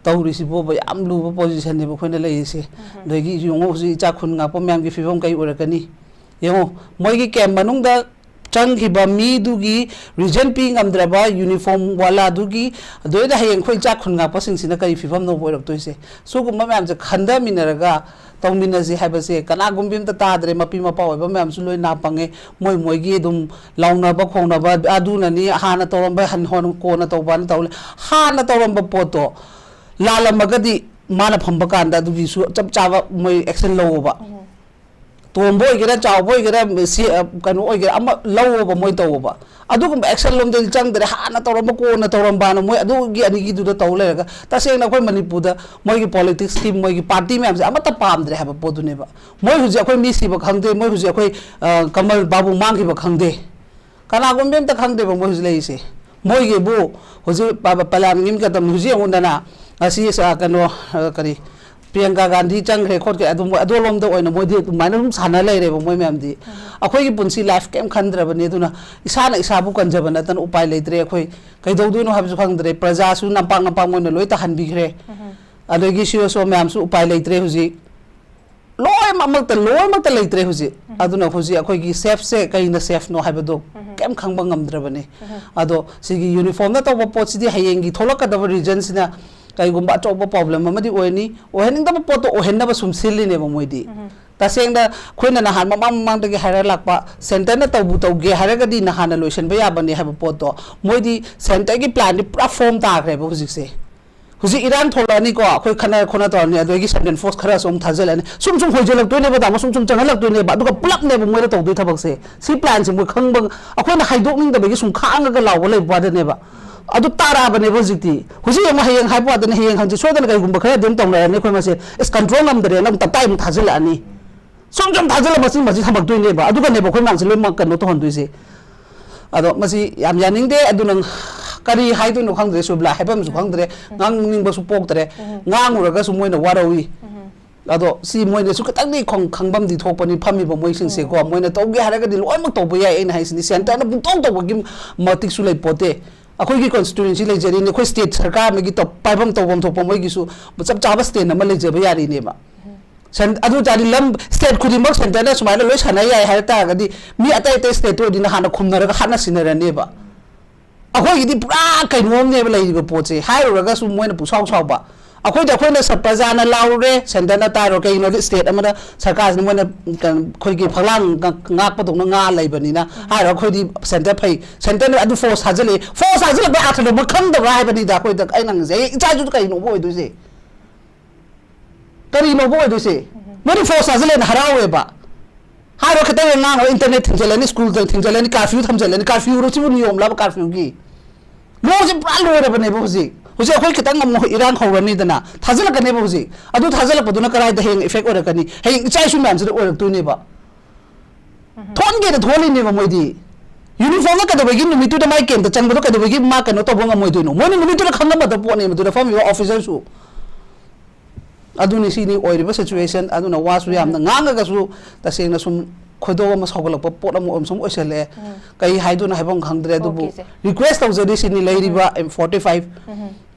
ꯇꯧꯔꯤꯁꯤꯕꯣꯕ꯫ ꯌꯥꯝ ꯂꯨꯕ ꯄꯣꯖꯤꯁꯟꯅꯦꯕ ꯑꯩꯈꯣꯏꯅ ꯂꯩꯔꯤꯁꯦ꯫ ꯑꯗꯒꯤ ꯌꯦꯡꯉꯣ, ꯍꯧꯖꯤꯛ ꯏꯆꯥ ꯈꯨꯟ ꯉꯥꯛꯄ ꯃꯌꯥꯝꯒꯤ ꯐꯤꯕꯝ ꯀꯩ ꯑꯣꯏꯔꯛꯀꯅꯤ? ꯌꯦꯡꯉꯣ, ꯃꯣꯏꯒꯤ ꯀꯦꯝ ꯃꯅꯨꯡꯗ ꯆꯪꯈꯤꯕ ꯃꯤꯗꯨꯒꯤ ꯔꯤꯖꯟ ꯄꯤ ꯉꯝꯗ꯭ꯔꯕ ꯌꯨꯅꯤꯐꯣꯔꯝ ꯋꯥꯂꯥꯗꯨꯒꯤ, ꯑꯗꯨꯗ ꯍꯌꯦꯡ ꯑꯩꯈꯣꯏ ꯏꯆꯥ ꯈꯨꯟ ꯉꯥꯛꯄꯁꯤꯡꯁꯤꯅ ꯀꯔꯤ ꯐꯤꯕꯝꯅꯣꯕ ꯑꯣꯏꯔꯛꯇꯣꯏꯁꯦ? ꯁꯤꯒꯨꯝꯕ ꯃꯌꯥꯝꯁꯦ ꯈꯟꯊꯃꯤꯟꯅꯔꯒ ꯇꯧꯃꯤꯟꯅꯁꯤ ꯍꯥꯏꯕꯁꯦ ꯀꯅꯥꯒꯨꯝꯕꯤ ꯑꯝꯇ ꯇꯥꯗ꯭ꯔꯦ꯫ ꯃꯄꯤ ꯃꯄꯥ ꯑꯣꯏꯕ ꯃꯌꯥꯝꯁꯨ ꯂꯣꯏ ꯅꯥ ꯄꯪꯉꯦ꯫ ꯃꯣꯏ ꯃꯣꯏꯒꯤ ꯑꯗꯨꯝ ꯂꯥꯎꯅꯕ ꯈꯣꯡꯅꯕ, ꯑꯗꯨꯅꯅꯤ, ꯍꯥꯟꯅ ꯇꯧꯔꯝꯕ ꯍꯟ-, ꯍꯣꯟ-, ꯀꯣꯟꯅ ꯇꯧꯕꯅ ꯇꯧ ꯂꯩ꯫ ꯍꯥꯟꯅ ꯇꯧꯔꯝꯕ ꯄꯣꯠꯇꯣ ꯂꯥꯜꯂꯝꯃꯒꯗꯤ ꯃꯥꯅ ꯐꯝꯕ ꯀꯥꯟꯗ ꯑꯗꯨꯒꯤꯁꯨ ꯆꯞ ꯆꯥꯕ ꯃꯣꯏ ꯑꯦꯛꯁꯟ ꯂꯧꯑꯣꯕ꯫ ꯇꯣꯝꯕ ꯑꯣꯏꯒꯦꯔꯥ, ꯆꯥꯎꯕ ꯑꯣꯏꯒꯦꯔꯥ, ꯁꯤ, ꯑ, ꯀꯩꯅꯣ ꯑꯣꯏꯒꯦꯔꯥ, ꯑꯃ ꯂꯧꯑꯣꯕ ꯃꯣꯏ ꯇꯧꯑꯣꯕ꯫ ꯑꯗꯨꯒꯨꯝꯕ ꯑꯦꯛꯁꯟ ꯂꯣꯝꯗꯗꯤ ꯆꯪꯗ꯭ꯔꯦ꯫ ꯍꯥꯟꯅ ꯇꯧꯔꯝꯕ, ꯀꯣꯟꯅ ꯇꯧꯔꯝꯕꯅ ꯃꯣꯏ ꯑꯗꯨꯒꯤ ꯑꯅꯤꯒꯤꯗꯨꯗ ꯇꯧ ꯂꯩꯔꯒ, ꯇꯁꯦꯡꯅ ꯑꯩꯈꯣꯏ ꯃꯅꯤꯄꯨꯔꯗ ꯃꯣꯏꯒꯤ ꯄꯣꯂꯤꯇꯤꯛꯁꯀꯤ, ꯃꯣꯏꯒꯤ ꯄꯥꯔꯇꯤ ꯃꯌꯥꯝꯁꯦ ꯑꯃꯠꯇ ꯄꯥꯝꯗ꯭ꯔꯦ ꯍꯥꯏꯕ ꯄꯣꯠꯇꯨꯅꯦꯕ꯫ ꯃꯣꯏ ꯍꯧꯖꯤꯛ ꯑꯩꯈꯣꯏ ꯃꯤ ꯁꯤꯕ ꯈꯪꯗꯦ, ꯃꯣꯏ ꯍꯧꯖꯤꯛ ꯑꯩꯈꯣꯏ, ꯑ, ꯀꯃꯜ ꯕꯥꯕꯨ ꯃꯥꯡꯈꯤꯕ ꯈꯪꯗꯦ꯫ ꯀꯅꯥꯒꯨꯝꯕꯤ ꯑꯝꯇ ꯈꯪꯗꯦꯕ ꯃꯣꯏ ꯍꯧꯖꯤꯛ ꯂꯩꯔꯤꯁꯦ꯫ ꯃꯣꯏꯒꯤꯕꯨ ꯍꯧꯖꯤꯛ ꯄ-, ꯄ-, ꯄꯂꯥꯟꯒꯤ ꯃꯇꯝ ꯍꯧꯖꯤꯛ ꯌꯦꯡꯉꯨꯗꯅ, ꯉꯁꯤ ꯁ-, ꯀꯩꯅꯣ, ꯑ, ꯀꯔꯤ, ꯄ꯭ꯔꯤꯌꯥꯡꯀꯥ ꯒꯥꯟꯙꯤ ꯆꯪꯈ꯭ꯔꯦ ꯈꯣꯠꯈ꯭ꯔꯦ ꯑꯗꯨꯝ ꯑꯗꯣꯂꯣꯝꯗ ꯑꯣꯏꯅ ꯃꯣꯏꯗꯤ ꯑꯗꯨꯃꯥꯏꯅ ꯑꯗꯨꯝ ꯁꯥꯟꯅ ꯂꯩꯔꯦꯕ꯫ ꯃꯣꯏ ꯃꯌꯥꯝꯗꯤ ꯑꯩꯈꯣꯏꯒꯤ ꯄꯨꯟꯁꯤ ꯂꯥꯏꯐ ꯀꯩꯝ ꯈꯟꯗ꯭ꯔꯕꯅꯤ꯫ ꯑꯗꯨꯅ ꯏꯁꯥꯅ ꯏꯁꯥꯕꯨ ꯀꯟꯖꯕ ꯅꯠꯇꯅ ꯎꯄꯥꯏ ꯂꯩꯇ꯭ꯔꯦ꯫ ꯑꯩꯈꯣꯏ ꯀꯩꯗꯧꯗꯣꯏꯅꯣ ꯍꯥꯏꯕꯁꯨ ꯈꯪꯗ꯭ꯔꯦ꯫ ꯄ꯭ꯔꯖꯥꯁꯨ ꯅꯝꯄꯥꯛ ꯅꯝꯄꯥꯛ ꯃꯣꯏꯅ ꯂꯣꯏ ꯇꯥꯍꯟꯕꯤꯈ꯭ꯔꯦ꯫ ꯑꯗꯒꯤ ꯁꯤ ꯑꯣ ꯁꯣ ꯃꯌꯥꯝꯁꯨ ꯎꯄꯥꯏ ꯂꯩꯇ꯭ꯔꯦ ꯍꯧꯖꯤꯛ꯫ ꯂꯣꯏꯅꯃꯛꯇ ꯂꯣꯏꯅꯃꯛꯇ ꯂꯩꯇ꯭ꯔꯦ ꯍꯧꯖꯤꯛ꯫ ꯑꯗꯨꯅ ꯍꯧꯖꯤꯛ ꯑꯩꯈꯣꯏꯒꯤ ꯁꯦꯐꯁꯦ ꯀꯩꯅ ꯁꯦꯐꯅꯣ ꯍꯥꯏꯕꯗꯣ ꯀꯩꯝ ꯈꯪꯕ ꯉꯝꯗ꯭ꯔꯕꯅꯤ꯫ ꯑꯗꯣ ꯁꯤꯒꯤ ꯌꯨꯅꯤꯐꯣꯔꯝꯅ ꯇꯧꯕ ꯄꯣꯠꯁꯤꯗꯤ ꯍꯌꯦꯡꯒꯤ ꯊꯣꯛꯂꯛꯀꯗꯕ ꯔꯤꯖꯟꯁꯤꯅ ꯀꯩꯒꯨꯝꯕ ꯑꯆꯧꯕ ꯄ꯭ꯔꯣꯕ꯭ꯂꯦꯝ ꯑꯃꯗꯤ ꯑꯣꯏꯅꯤ꯫ ꯑꯣꯏꯍꯟꯅꯤꯡꯗꯕ ꯄꯣꯠꯇꯣ ꯑꯣꯏꯍꯟꯅꯕ ꯁꯨꯝ ꯁꯤꯜꯂꯤꯅꯦꯕ ꯃꯣꯏꯗꯤ꯫ ꯇꯁꯦꯡꯅ ꯑꯩꯈꯣꯏꯅ ꯅꯍꯥꯟ ꯃꯃꯥꯡ ꯃꯃꯥꯡꯗꯒꯤ ꯍꯥꯏꯔ ꯂꯥꯛꯄ, ꯁꯦꯟꯇꯔꯅ ꯇꯧꯕꯨ ꯇꯧꯒꯦ ꯍꯥꯏꯔꯒꯗꯤ ꯅꯍꯥꯟꯅ ꯂꯣꯏꯁꯤꯟꯕ ꯌꯥꯕꯅꯦ ꯍꯥꯏꯕ ꯄꯣꯠꯇꯣ ꯃꯣꯏꯗꯤ ꯁꯦꯟꯇꯔꯒꯤ ꯄ꯭ꯂꯥꯟꯗꯤ ꯄꯨꯔꯥ ꯐꯣꯝ ꯇꯥꯈ꯭ꯔꯦꯕ ꯍꯧꯖꯤꯛꯁꯦ꯫ ꯍꯧꯖꯤꯛ ꯏꯔꯥꯡ ꯊꯣꯛꯂꯛꯑꯅꯤꯀꯣ, ꯑꯩꯈꯣꯏ ꯈꯠꯅ ꯈꯣꯠꯅ ꯇꯧꯔꯅꯤ, ꯑꯗꯨꯗꯒꯤ ꯁꯦꯟꯇ꯭ꯔꯦꯜ ꯐꯣꯔꯁ ꯈꯔꯁꯨ ꯑꯃꯨꯛ ꯊꯥꯖꯤꯜꯂꯅꯤ, ꯁꯨꯝ ꯁꯨꯝ ꯍꯣꯏꯖꯜꯂꯛꯇꯣꯏꯅꯦꯕ ꯇꯥꯃꯣ, ꯁꯨꯝ ꯁꯨꯝ ꯆꯪꯍꯜꯂꯛꯇꯣꯏꯅꯦꯕ꯫ ꯑꯗꯨꯒ ꯄꯨꯂꯞꯅꯦꯕ ꯃꯣꯏꯅ ꯇꯧꯗꯣꯏ ꯊꯕꯛꯁꯦ꯫ ꯁꯤ ꯄ꯭ꯂꯥꯟꯁꯦ ꯃꯣꯏ ꯈꯪꯕ, ꯑꯩꯈꯣꯏꯅ ꯍꯥꯏꯗꯣꯛꯅꯤꯡꯗꯕꯒꯤ ꯁꯨꯝ ꯈꯥꯡꯉꯒ ꯂꯥꯎꯕ ꯂꯩꯕ ꯋꯥꯗꯅꯦꯕ꯫ ꯑꯗꯨ ꯇꯥꯔꯛꯑꯕꯅꯦꯕ ꯍꯧꯖꯤꯛꯇꯤ꯫ ꯍꯧꯖꯤꯛ ꯑꯃꯨꯛ ꯍꯌꯦꯡ ꯍꯥꯏꯕ ꯋꯥꯗꯅ ꯍꯌꯦꯡ ꯍꯪꯆꯤꯠ ꯁꯣꯏꯗꯅ ꯀꯩꯒꯨꯝꯕ ꯈꯔꯗꯤ ꯑꯗꯨꯝ ꯇꯧꯅꯔꯅꯤ ꯑꯩꯈꯣꯏ ꯃꯁꯦ꯫ ꯑꯁ, ꯀꯟꯇ꯭ꯔꯣꯜ ꯉꯝꯗ꯭ꯔꯦꯅ ꯑꯃꯨꯛ ꯇꯞꯇꯥꯏ ꯑꯃꯨꯛ ꯊꯥꯖꯤꯜꯂꯛꯑꯅꯤ꯫ ꯁꯨꯝ ꯁꯨꯝ ꯊꯥꯖꯤꯜꯂ ꯃꯆꯤꯟ ꯃꯆꯤꯟ ꯊꯝꯃꯛꯇꯣꯏꯅꯦꯕ꯫ ꯑꯗꯨꯒꯅꯦꯕ ꯑꯩꯈꯣꯏ ꯃꯌꯥꯝꯁꯦ ꯂꯣꯏꯅꯃꯛ ꯀꯩꯅꯣ ꯇꯧꯍꯟꯗꯣꯏꯁꯦ꯫ ꯑꯗꯣ ꯃꯁꯤ ꯌꯥꯝ ꯌꯥꯅꯤꯡꯗꯦ꯫ ꯑꯗꯨ ꯅꯪ ꯀꯔꯤ ꯍꯥꯏꯗꯣꯏꯅꯣ ꯈꯪꯗ꯭ꯔꯦ, ꯁꯨꯕꯂꯥ ꯍꯥꯏꯐꯝꯁꯨ ꯈꯪꯗ꯭ꯔꯦ, ꯉꯥꯡꯅꯤꯡꯕꯁꯨ ꯄꯣꯛꯇ꯭ꯔꯦ꯫ ꯉꯥꯡꯉꯨꯔꯒꯁꯨ ꯃꯣꯏꯅ ꯋꯥꯔꯧꯏ꯫ ꯑꯗꯣ ꯁꯤ ꯃꯣꯏꯅꯁꯨ ꯈꯤꯇꯪꯗꯤ ꯈꯪ-, ꯈꯪꯐꯝꯗꯤ ꯊꯣꯛꯄꯅꯤ, ꯐꯝꯃꯤꯕ ꯃꯣꯏꯁꯤꯡꯁꯦꯀꯣ꯫ ꯃꯣꯏꯅ ꯇꯧꯒꯦ ꯍꯥꯏꯔꯒꯗꯤ ꯂꯣꯏꯅꯃꯛ ꯇꯧꯕ ꯌꯥꯏ꯫ ꯑꯩꯅ ꯍꯥꯏꯁꯤꯅꯤ, ꯁꯦꯟꯇꯔꯅ ꯄꯨꯡꯇꯧ ꯇꯧꯕꯒꯤ ꯃꯇꯤꯛꯁꯨ ꯂꯩꯄꯣꯠꯇꯦ꯫ ꯑꯩꯈꯣꯏꯒꯤ ꯀꯣꯟꯁꯇꯤꯇ꯭ꯌꯨꯟꯁꯤ ꯂꯩꯖꯔꯤꯅꯤ, ꯑꯩꯈꯣꯏ ꯁ꯭ꯇꯦꯠ ꯁꯔꯀꯥꯔ ꯑꯃꯒꯤ ꯇꯧ-, ꯄꯥꯏꯐꯝ ꯇꯧꯐꯝ ꯊꯣꯛꯄ ꯃꯣꯏꯒꯤꯁꯨ ꯆꯞ ꯆꯥꯕ ꯁ꯭ꯇꯦꯟ ꯑꯃ ꯂꯩꯖꯕ ꯌꯥꯔꯤꯅꯦꯕ꯫ ꯁꯦꯟ-, ꯑꯗꯨ ꯑꯣꯏ ꯇꯥꯔꯗꯤ ꯂꯝ, ꯁ꯭ꯇꯦꯠ ꯈꯨꯗꯤꯡꯃꯛ ꯁꯦꯟꯇꯔꯅ ꯁꯨꯃꯥꯏꯅ ꯂꯣꯏ ꯁꯥꯟꯅ ꯌꯥꯏ ꯍꯥꯏ ꯇꯥꯔꯒꯗꯤ ꯃꯤ ꯑꯇꯩ ꯑꯇꯩ ꯁ꯭ꯇꯦꯠꯇ ꯑꯣꯏꯔꯗꯤ ꯅꯍꯥꯟꯅ ꯈꯨꯝꯅꯔꯒ ꯍꯥꯠꯅ ꯁꯤꯟꯅꯔꯅꯦꯕ꯫ ꯑꯩꯈꯣꯏꯒꯤꯗꯤ ꯄꯨꯔꯥ ꯀꯩꯅꯣꯝꯅꯦꯕ ꯂꯩꯔꯤꯕ ꯄꯣꯠꯁꯦ, ꯍꯥꯏꯔꯨꯔꯒꯁꯨ ꯃꯣꯏꯅ ꯄꯨꯡꯁꯥꯎ ꯁꯥꯎꯕ꯫ ꯑꯩꯈꯣꯏꯗꯤ ꯑꯩꯈꯣꯏꯅ ꯁ-, ꯄ꯭ꯔꯖꯥꯅ ꯂꯥꯎꯔꯨꯔꯦ, ꯁꯦꯟꯇꯔꯅ ꯇꯥꯔꯣ, ꯀꯩꯒꯤꯅꯣꯗꯤ ꯁ꯭ꯇꯦꯠ ꯑꯃꯗ ꯁꯔꯀꯥꯔꯁꯤꯅ ꯃꯣꯏꯅ ꯀ-, ꯑꯩꯈꯣꯏꯒꯤ ꯐꯛꯂꯥꯡ ꯉ-, ꯉꯥꯛꯄꯗꯧꯅ ꯉꯥ ꯂꯩꯕꯅꯤꯅ ꯍꯥꯏꯔꯣ꯫ ꯑꯩꯈꯣꯏꯗꯤ ꯁꯦꯟꯇꯔ ꯐꯩ, ꯁꯦꯟꯇꯔꯅ ꯑꯗꯨ ꯐꯣꯔꯁ ꯊꯥꯖꯤꯜꯂꯛꯑꯦ, ꯐꯣꯔꯁ ꯊꯥꯖꯤꯜꯂꯛꯄꯩ ꯑꯥꯔꯊꯗꯣ ꯃꯣꯏ ꯈꯪꯗꯕ꯭ꯔꯥ ꯍꯥꯏꯕꯅꯤꯗ꯫ ꯑꯩꯈꯣꯏꯗ ꯑꯩꯅ ꯍꯪꯉꯤꯁꯦ, ꯍꯌꯦꯡ ꯏꯆꯥꯁꯨ ꯀꯩꯅꯣꯕ ꯑꯣꯏꯗꯣꯏꯁꯦ? ꯀꯔꯤꯅꯣꯕ ꯑꯣꯏꯗꯣꯏꯁꯦ? ꯃꯣꯏꯗꯤ ꯐꯣꯔꯁ ꯊꯥꯖꯤꯜꯂꯦꯅ ꯍꯔꯥꯎꯋꯦꯕ꯫ ꯍꯥꯏꯔꯣ ꯈꯤꯇꯪ ꯍꯦꯛ ꯉꯥꯡꯉꯣ, ꯏꯟꯇꯔꯅꯦꯠ ꯊꯤꯡꯖꯤꯜꯂꯅꯤ, ꯁ꯭ꯀꯨꯜ ꯊꯤꯡꯖꯤꯜꯂꯅꯤ, ꯀꯥꯔꯐ꯭ꯌꯨ ꯊꯝꯖꯤꯜꯂꯅꯤ꯫ ꯀꯥꯔꯐ꯭ꯌꯨꯔꯣ ꯁꯤꯕꯨ ꯅꯤꯌꯣꯝꯂꯕ ꯀꯥꯔꯐ꯭ꯌꯨꯒꯤ? ꯂꯣꯁꯦ ꯄꯨꯔꯥ ꯂꯣꯏꯔꯕꯅꯦꯕ ꯍꯧꯖꯤꯛ꯫ ꯍꯧꯖꯤꯛ ꯑꯩꯈꯣꯏ ꯈꯤꯇꯪ ꯑꯃꯨꯛ ꯏꯔꯥꯡ ꯍꯧꯔꯅꯤꯗꯅ, ꯊꯥꯖꯤꯜꯂꯛꯀꯅꯦꯕ ꯍꯧꯖꯤꯛ꯫ ꯑꯗꯨ ꯊꯥꯖꯤꯜꯂꯛꯄꯗꯨꯅ ꯀꯗꯥꯏꯗ ꯍꯌꯦꯡ ꯏꯐꯦꯛ ꯑꯣꯏꯔꯛꯀꯅꯤ? ꯍꯌꯦꯡ ꯏꯆꯥ ꯏꯁꯨ ꯃꯌꯥꯝꯁꯤꯗ ꯑꯣꯏꯔꯛꯇꯣꯏꯅꯦꯕ꯫ ꯊꯣꯛꯍꯟꯒꯦꯅ ꯊꯣꯛꯍꯜꯂꯤꯅꯦꯕ ꯃꯣꯏꯗꯤ꯫ ꯌꯨꯅꯤꯐꯣꯔꯝꯗ ꯀꯩꯗꯧꯕꯒꯤ ꯅꯨꯃꯤꯠꯇꯨꯗ ꯃꯥꯏ ꯀꯦꯝꯇ ꯆꯪꯕꯗꯣ ꯀꯩꯗꯧꯕꯒꯤ ꯃꯥ ꯀꯩꯅꯣ ꯇꯧꯕ ꯉꯝꯃꯣꯏꯗꯣꯏꯅꯣ? ꯃꯣꯏꯅ ꯅꯨꯃꯤꯠꯇꯨꯗ ꯈꯪꯉꯝꯃꯗꯕ ꯄꯣꯠꯅꯦ ꯃꯗꯨꯗ ꯐꯝꯃꯤꯕ ꯑꯣꯐꯤꯁꯔꯁꯨ꯫ ꯑꯗꯨꯅꯤ, ꯁꯤꯅꯤ ꯑꯣꯏꯔꯤꯕ situation꯫ ꯑꯗꯨꯅ ꯋꯥꯁꯨ ꯌꯥꯝꯅ ꯉꯥꯡꯉꯒꯁꯨ ꯇꯁꯦꯡꯅ ꯁꯨꯝ ꯈꯣꯏꯗꯧ ꯑꯃ ꯁꯥꯎꯒꯠꯂꯛꯄ ꯄꯣꯠ ꯑꯃ ꯑꯣꯏꯅ ꯁꯨꯝ ꯑꯣꯏꯁꯜꯂꯛꯑꯦ꯫ ꯀꯩ ꯍꯥꯏꯗꯣꯏꯅꯣ ꯍꯥꯏꯕ ꯑꯃ ꯈꯪꯗ꯭ꯔꯦ꯫ ꯑꯗꯨꯕꯨ ꯑꯣꯀꯦ, ꯁꯦ꯫ Request ꯇꯧꯖꯔꯤꯁꯤꯅꯤ ꯂꯩꯔꯤꯕ M forty five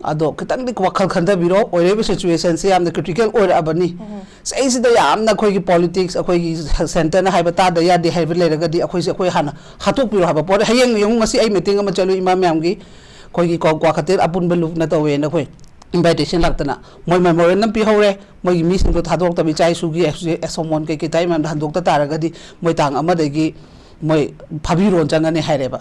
ꯑꯗꯣ ꯈꯤꯇꯪꯗꯤ ꯋꯥꯈꯜ ꯈꯟꯊꯕꯤꯔꯣ꯫ ꯑꯣꯏꯔꯤꯕ situationꯁꯦ ꯌꯥꯝꯅ critical ꯑꯣꯏꯔꯛꯑꯕꯅꯤ꯫ ꯁꯤꯗꯩꯁꯤꯗ ꯌꯥꯝꯅ ꯑꯩꯈꯣꯏꯒꯤ politics, ꯑꯩꯈꯣꯏꯒꯤ centreꯅ ꯍꯥꯏꯕ ꯇꯥꯗ ꯌꯥꯗꯦ ꯍꯥꯏꯕ ꯂꯩꯔꯒꯗꯤ ꯑꯩꯈꯣꯏꯁꯦ ꯑꯩꯈꯣꯏ ꯍꯥꯟꯅ ꯍꯥꯠꯇꯣꯛꯄꯤꯔꯣ ꯍꯥꯏꯕ ꯄꯣꯠ꯫ ꯍꯌꯦꯡ ꯌꯦꯡꯉꯨ, ꯉꯁꯤ ꯑꯩ meeting ꯑꯃ ꯆꯠꯂꯨꯏ ꯏꯃꯥ ꯃꯌꯥꯝꯒꯤ, ꯑꯩꯈꯣꯏꯒꯤ ꯀ꯭ꯋꯥ-, ꯀ꯭ꯋꯥꯀꯩꯊꯦꯜ ꯑꯄꯨꯟꯕ ꯂꯨꯞꯅ ꯇꯧꯋꯦꯅ ꯑꯩꯈꯣꯏ invitation ꯂꯥꯛꯇꯅ ꯃꯣꯏ memorandum ꯄꯤꯍꯧꯔꯦ꯫ ꯃꯣꯏꯒꯤ ꯃꯤꯁꯤꯡꯗꯣ ꯊꯥꯗꯣꯔꯛꯇꯕ, ꯏꯆꯥ ꯏꯁꯨꯒꯤ ꯑꯦꯁꯣꯃꯣꯟ ꯀꯩꯀꯩ ꯇꯥꯏ ꯃꯌꯥꯝꯗꯣ ꯍꯟꯗꯣꯛꯇ ꯇꯥꯔꯒꯗꯤ ꯃꯣꯏ ꯇꯥꯡ ꯑꯃꯗꯒꯤ ꯃꯣꯏ ꯐꯥꯕꯤꯔꯣꯟ ꯆꯪꯒꯅꯤ ꯍꯥꯏꯔꯦꯕ꯫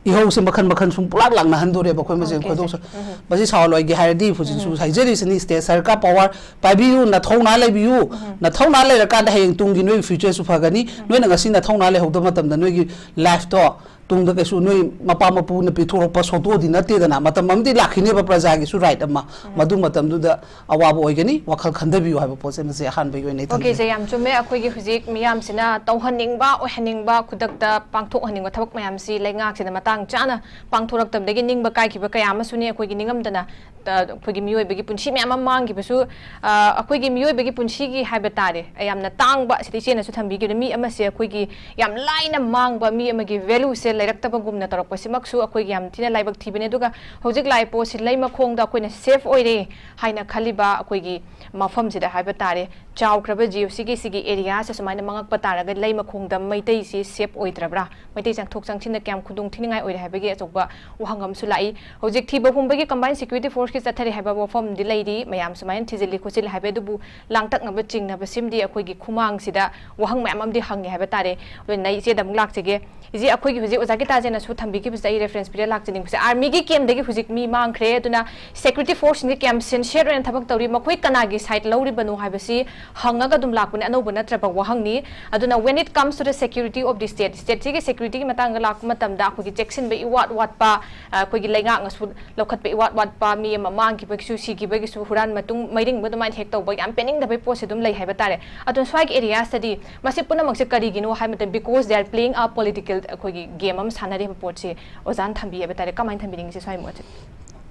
ꯏꯍꯧꯁꯦ ꯃꯈꯜ ꯃꯈꯜ ꯁꯨꯝ ꯄꯨꯂꯥꯛ ꯂꯥꯛꯅꯍꯟꯗꯣꯔꯦꯕ ꯑꯩꯈꯣꯏ ꯃꯁꯦꯟ꯫ ꯑꯣꯀꯦ, ꯈꯣꯏꯗꯧ ꯁꯦ꯫ ꯁ-, ꯃꯁꯤ ꯁꯥꯎꯍꯜꯂꯣꯏꯒꯦ ꯍꯥꯏꯔꯗꯤ ꯍꯧꯖꯤꯛꯁꯨ ꯍꯥꯏꯖꯔꯤꯁꯤꯅꯤ, state ꯁꯔꯀꯥꯔ power ꯄꯥꯏꯕꯤꯌꯨ, ꯅꯊꯧꯅꯥ ꯂꯩꯕꯤꯌꯨ꯫ ꯅꯊꯧꯅꯥ ꯂꯩꯔꯀꯥꯟꯗ ꯍꯌꯦꯡ ꯇꯨꯡꯒꯤ ꯅꯣꯏꯒꯤ futureꯁꯨ ꯐꯒꯅꯤ꯫ ꯅꯣꯏꯅ ꯉꯁꯤ ꯅꯊꯧꯅꯥ ꯂꯩꯍꯧꯗꯕ ꯃꯇꯝꯗ ꯅꯣꯏꯒꯤ lifeꯇꯣ ꯇꯨꯡꯗ ꯀꯩꯁꯨ ꯅꯣꯏ ꯃꯄꯥ ꯃꯄꯨꯅ ꯄꯤꯊꯣꯔꯛꯄ ꯁꯣꯇꯣꯗꯤ ꯅꯠꯇꯦꯗꯅ꯫ ꯃꯇꯝ ꯑꯃꯗꯤ ꯂꯥꯛꯈꯤꯅꯦꯕ ꯄ꯭ꯔꯖꯥꯒꯤꯁꯨ right ꯑꯃ꯫ ꯃꯗꯨ ꯃꯇꯝꯗꯨꯗ ꯑꯋꯥꯕ ꯑꯣꯏꯒꯅꯤ꯫ ꯋꯥꯈꯜ ꯈꯟꯊꯕꯤꯌꯨ ꯍꯥꯏꯕ ꯄꯣꯠꯁꯦ ꯃꯁꯤ ꯑꯍꯥꯟꯕꯒꯤ ꯑꯣꯏꯅ ꯑꯩ ꯑꯣꯀꯦ, ꯊꯝꯖꯒꯦ꯫ ꯁꯦ, ꯌꯥꯝ ꯆꯨꯝꯃꯦ꯫ ꯑꯩꯈꯣꯏꯒꯤ ꯍꯧꯖꯤꯛ ꯃꯤꯌꯥꯝꯁꯤꯅ ꯇꯧꯍꯟꯅꯤꯡꯕ, ꯑꯣꯏꯍꯟꯅꯤꯡꯕ, ꯈꯨꯗꯛꯇ ꯄꯥꯡꯊꯣꯛꯍꯟꯅꯤꯡꯕ ꯊꯕꯛ ꯃꯌꯥꯝꯁꯤ ꯂꯩꯉꯥꯛꯁꯤꯅ ꯃꯇꯥꯡ ꯆꯥꯅ ꯄꯥꯡꯊꯣꯔꯛꯇꯕꯗꯒꯤ ꯅꯤꯡꯕ ꯀꯥꯏꯈꯤꯕ ꯀꯌꯥ ꯑꯃꯁꯨꯅꯤ꯫ ꯑꯩꯈꯣꯏꯒꯤ ꯅꯤꯡꯉꯝꯗꯅ, ꯑ, ꯑꯩꯈꯣꯏꯒꯤ ꯃꯤꯑꯣꯏꯕꯒꯤ ꯄꯨꯟꯁꯤ ꯃꯌꯥꯝ ꯑꯃ ꯃꯥꯡꯈꯤꯕꯁꯨ, ꯑ, ꯑꯩꯈꯣꯏꯒꯤ ꯃꯤꯑꯣꯏꯕꯒꯤ ꯄꯨꯟꯁꯤꯒꯤ ꯍꯥꯏꯕ ꯇꯥꯔꯦ, ꯌꯥꯝꯅ ꯇꯥꯡꯕ, ꯁꯤꯗ ꯏꯆꯦꯅꯁꯨ ꯊꯝꯕꯤꯈꯤꯕꯗ ꯃꯤ ꯑꯃꯁꯦ ꯑꯩꯈꯣꯏꯒꯤ ꯌꯥꯝ ꯂꯥꯏꯅ ꯃꯥꯡꯕ, ꯃꯤ ꯑꯃꯒꯤ valueꯁꯦ ꯂꯩꯔꯛꯇꯕꯒꯨꯝꯅ ꯇꯧꯔꯛꯄꯁꯤꯃꯛꯁꯨ ꯑꯩꯈꯣꯏꯒꯤ ꯌꯥꯝ ꯊꯤꯅ ꯂꯥꯏꯕꯛ ꯊꯤꯕꯅꯦ꯫ ꯑꯗꯨꯒ ꯍꯧꯖꯤꯛ ꯂꯥꯛꯏ ꯄꯣꯠꯁꯤ ꯂꯩ ꯃꯈꯣꯡꯗ ꯑꯩꯈꯣꯏꯅ safe ꯑꯣꯏꯔꯦ ꯍꯥꯏꯅ ꯈꯜꯂꯤꯕ ꯑꯩꯈꯣꯏꯒꯤ ꯃꯐꯝꯁꯤꯗ ꯍꯥꯏꯕ ꯇꯥꯔꯦ, ꯆꯥꯎꯈ꯭ꯔꯕ ꯖꯤꯑꯣꯁꯤꯒꯤ ꯁꯤꯒꯤ areaꯁꯦ ꯁꯨꯃꯥꯏꯅ ꯃꯥꯡꯉꯛꯄ ꯇꯥꯔꯒꯗꯤ ꯂꯩ ꯃꯈꯣꯡꯗ ꯃꯩꯇꯩꯁꯤ safe ꯑꯣꯏꯗ꯭ꯔꯕ꯭ꯔꯥ? ꯃꯩꯇꯩ ꯆꯪꯊꯣꯛ ꯆꯪꯁꯤꯟꯗ ꯀꯌꯥꯝ ꯈꯨꯗꯣꯡ ꯊꯤꯅꯤꯡꯉꯥꯏ ꯑꯣꯏꯔꯦ ꯍꯥꯏꯕꯒꯤ ꯑꯆꯧꯕ ꯋꯥꯍꯪ ꯑꯃꯁꯨ ꯂꯥꯛꯏ꯫ ꯍꯧꯖꯤꯛ ꯊꯤꯕ ꯍꯨꯝꯕꯒꯤ combined security forceꯀꯤ ꯆꯠꯊꯔꯤ ꯍꯥꯏꯕ ꯋꯥꯐꯝꯗꯤ ꯂꯩꯔꯤ, ꯃꯌꯥꯝ ꯁꯨꯃꯥꯏꯅ ꯊꯤꯖꯤꯜꯂꯤ ꯈꯣꯠꯆꯤꯜꯂꯤ ꯍꯥꯏꯕ, ꯑꯗꯨꯕꯨ ꯂꯥꯡꯇꯛꯅꯕ ꯆꯤꯡꯅꯕ ꯁꯤꯃꯗꯤ ꯑꯩꯈꯣꯏꯒꯤ ꯈꯨꯃꯥꯡꯁꯤꯗ ꯋꯥꯍꯪ ꯃꯌꯥꯝ ꯑꯃꯗꯤ ꯍꯪꯉꯦ ꯍꯥꯏꯕ ꯇꯥꯔꯦ꯫ ꯂꯣꯏꯅ ꯏꯆꯦꯗ ꯑꯃꯨꯛ ꯂꯥꯛꯆꯒꯦ꯫ ꯏꯆꯦ, ꯑꯩꯈꯣꯏꯒꯤ ꯍꯧꯖꯤꯛ ꯑꯣꯖꯥ ꯒꯤꯇꯥꯖꯦꯅꯁꯨ ꯊꯝꯕꯤꯈꯤꯕꯁꯦ ꯑꯩ reference ꯄꯤꯔ ꯂꯥꯛꯆꯅꯤꯡꯕꯁꯦ, armyꯒꯤ campꯗꯒꯤ ꯍꯧꯖꯤꯛ ꯃꯤ ꯃꯥꯡꯈ꯭ꯔꯦ, ꯑꯗꯨꯅ security forceꯁꯤꯡꯁꯦ ꯀꯌꯥꯝ sincere ꯑꯣꯏꯅ ꯊꯕꯛ ꯇꯧꯔꯤ, ꯃꯈꯣꯏ ꯀꯅꯥꯒꯤ side ꯂꯧꯔꯤꯕꯅꯣ ꯍꯥꯏꯕꯁꯤ ꯍꯪꯉꯒ ꯑꯗꯨꯝ ꯂꯥꯛꯄꯅꯦ, ꯑꯅꯧꯕ ꯅꯠꯇ꯭ꯔꯕ ꯋꯥꯍꯪꯅꯤ꯫ ꯑꯗꯨꯅ when it comes to the security of the state, stateꯁꯤꯒꯤ securityꯒꯤ ꯃꯇꯥꯡꯗ ꯂꯥꯛꯄ ꯃꯇꯝꯗ ꯑꯩꯈꯣꯏꯒꯤ ꯆꯦꯛꯁꯤꯟꯕ ꯏꯋꯥꯠ ꯋꯥꯠꯄ, ꯑ, ꯑꯩꯈꯣꯏꯒꯤ ꯂꯩꯉꯥꯛꯅꯁꯨ ꯂꯧꯈꯠꯄ ꯏꯋꯥꯠ ꯋꯥꯠꯄ, ꯃꯤ ꯑꯃ ꯃꯥꯡꯈꯤꯕꯒꯤꯁꯨ, ꯁꯤꯈꯤꯕꯒꯤꯁꯨ, ꯍꯨꯔꯥꯟ ꯃꯇꯨꯡ ꯃꯩꯔꯤꯡꯕ ꯑꯗꯨꯃꯥꯏꯅ ꯍꯦꯛ ꯇꯧꯕ, ꯌꯥꯝ ꯄꯦꯟꯅꯤꯡꯗꯕꯒꯤ ꯄꯣꯠꯁꯦ ꯑꯗꯨꯝ ꯂꯩ ꯍꯥꯏꯕ ꯇꯥꯔꯦ꯫ ꯑꯗꯨꯅ ꯁ꯭ꯋꯥꯏꯒꯤ areaꯁꯤꯗꯗꯤ ꯃꯁꯤ ꯄꯨꯝꯅꯃꯛꯁꯦ ꯀꯔꯤꯒꯤꯅꯣ ꯍꯥꯏꯕ ꯃꯇꯝꯗ, because they are playing a political, ꯑꯩꯈꯣꯏꯒꯤ game ꯑꯃ ꯁꯥꯟꯅꯔꯤꯕ ꯄꯣꯠꯁꯦ ꯑꯣꯖꯥꯅ ꯊꯝꯕꯤ ꯍꯥꯏꯕ ꯇꯥꯔꯦ꯫ ꯀꯃꯥꯏꯅ ꯊꯝꯕꯤꯅꯤꯡꯉꯤ ꯁ꯭ꯋꯥꯏ ꯃꯣꯠꯁꯦ?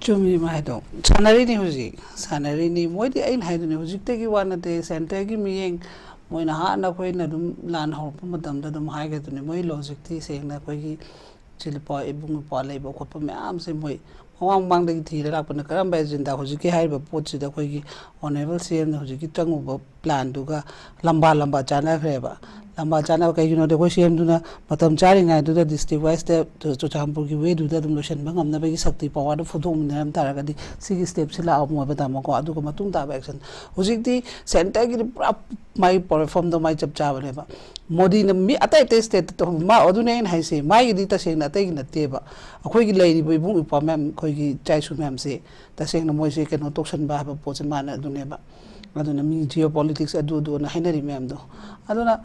ꯆꯨꯝꯃꯤ ꯃꯥ ꯍꯥꯏꯗꯣ꯫ ꯁꯥꯟꯅꯔꯤꯅꯤ ꯍꯧꯖꯤꯛ, ꯁꯥꯟꯅꯔꯤꯅꯤ꯫ ꯃꯣꯏꯗꯤ ꯑꯩꯅ ꯍꯥꯏꯗꯨꯅꯤ, ꯍꯧꯖꯤꯛꯇꯒꯤ ꯋꯥ ꯅꯠꯇꯦ, ꯁꯦꯟꯇꯔꯒꯤ ꯃꯤꯠꯌꯦꯡ꯫ ꯃꯣꯏꯅ ꯍꯥꯟꯅ ꯑꯩꯈꯣꯏꯅ ꯑꯗꯨꯝ ꯂꯥꯟ ꯍꯧꯔꯛꯄ ꯃꯇꯝꯗ ꯑꯗꯨꯝ ꯍꯥꯏꯒꯗꯨꯅꯤ, ꯃꯣꯏ ꯂꯣꯖꯤꯛꯇꯤ ꯁꯦꯡꯅ ꯑꯩꯈꯣꯏꯒꯤ ꯏꯆꯤꯜ ꯏꯄꯥ, ꯏꯕꯨꯡ ꯏꯄ꯭ꯋꯥ ꯂꯩꯕ ꯈꯣꯠꯄ ꯃꯌꯥꯝꯁꯦ ꯃꯣꯏ ꯃꯃꯥꯡ ꯃꯃꯥꯡꯗꯒꯤ ꯊꯤꯔ ꯂꯥꯛꯄꯅ꯫ ꯀꯔꯝꯕ ꯑꯦꯖꯦꯟꯗꯥ? ꯍꯧꯖꯤꯛꯀꯤ ꯍꯥꯏꯔꯤꯕ ꯄꯣꯠꯁꯤꯗ ꯑꯩꯈꯣꯏꯒꯤ ꯑꯣꯅꯔꯦꯕꯜ ꯁꯤ ꯑꯦꯝꯅ ꯍꯧꯖꯤꯛꯀꯤ ꯆꯪꯉꯨꯕ ꯄ꯭ꯂꯥꯟꯗꯨꯒ ꯂꯝꯕꯥ ꯂꯝꯕꯥ ꯆꯥꯟꯅꯈ꯭ꯔꯦꯕ꯫ ꯂꯝꯕꯥ ꯆꯥꯟꯅꯕ ꯀꯩꯒꯤꯅꯣꯗꯤ ꯑꯩꯈꯣꯏ ꯁꯤ ꯑꯦꯝꯗꯨꯅ ꯃꯇꯝ ꯆꯥꯔꯤꯉꯩꯗꯨꯗ ꯗꯤꯁꯇ꯭ꯔꯤꯛ ꯋꯥꯏꯁꯇ ꯆꯨꯔꯆꯥꯟꯄꯨꯔꯒꯤ ꯋꯦꯗꯨꯗ ꯑꯗꯨꯝ ꯂꯣꯏꯁꯤꯟꯕ ꯉꯝꯅꯕꯒꯤ ꯁꯛꯇꯤ ꯄꯋꯥꯔꯗꯨ ꯐꯨꯗꯣꯛꯃꯤꯟꯅꯔꯝ ꯇꯥꯔꯒꯗꯤ ꯁꯤꯒꯤ ꯁ꯭ꯇꯦꯞꯁꯤ ꯂꯥꯛꯑꯝꯃꯣꯏꯕ, ꯇꯥꯃꯣꯀꯣ꯫ ꯑꯗꯨꯒ ꯃꯇꯨꯡ ꯇꯥꯕ ꯑꯦꯛꯁꯟ ꯍꯧꯖꯤꯛꯇꯤ ꯁꯦꯟꯇꯔꯒꯤꯗꯤ ꯄꯨꯔꯥ ꯃꯥꯏ ꯄ꯭ꯂꯦꯠꯐꯣꯔꯝꯗꯣ ꯃꯥꯏ ꯆꯞ ꯆꯥꯕꯅꯦꯕ꯫ ꯃꯣꯗꯤꯅ ꯃꯤ ꯑꯇꯩ ꯑꯇꯩ ꯁ꯭ꯇꯦꯠꯇ ꯇꯧ-, ꯃꯥ ꯑꯗꯨꯅꯦ ꯑꯩꯅ ꯍꯥꯏꯁꯦ, ꯃꯥꯏꯒꯤꯗꯤ ꯇꯁꯦꯡꯅ ꯑꯇꯩꯒꯤ ꯅꯠꯇꯦꯕ꯫ ꯑꯩꯈꯣꯏꯒꯤ ꯂꯩꯔꯤꯕ ꯏꯕꯨꯡ ꯏꯄ꯭ꯋꯥ ꯃꯌꯥꯝ, ꯑꯩꯈꯣꯏꯒꯤ ꯏꯆꯥ ꯏꯁꯨ ꯃꯌꯥꯝꯁꯦ ꯇꯁꯦꯡꯅ ꯃꯣꯏꯁꯦ ꯀꯩꯅꯣ ꯇꯧꯁꯟꯕ ꯍꯥꯏꯕ ꯄꯣꯠꯁꯦ ꯃꯥꯅ ꯑꯗꯨꯅꯦꯕ꯫ ꯑꯗꯨꯅ ꯃꯤ ꯖꯤꯑꯣ ꯄꯣꯂꯤꯇꯤꯛꯁ ꯑꯗꯨ ꯑꯗꯨꯅ ꯍꯥꯏꯅꯔꯤ ꯃꯌꯥꯝꯗꯣ꯫ ꯑꯗꯨꯅ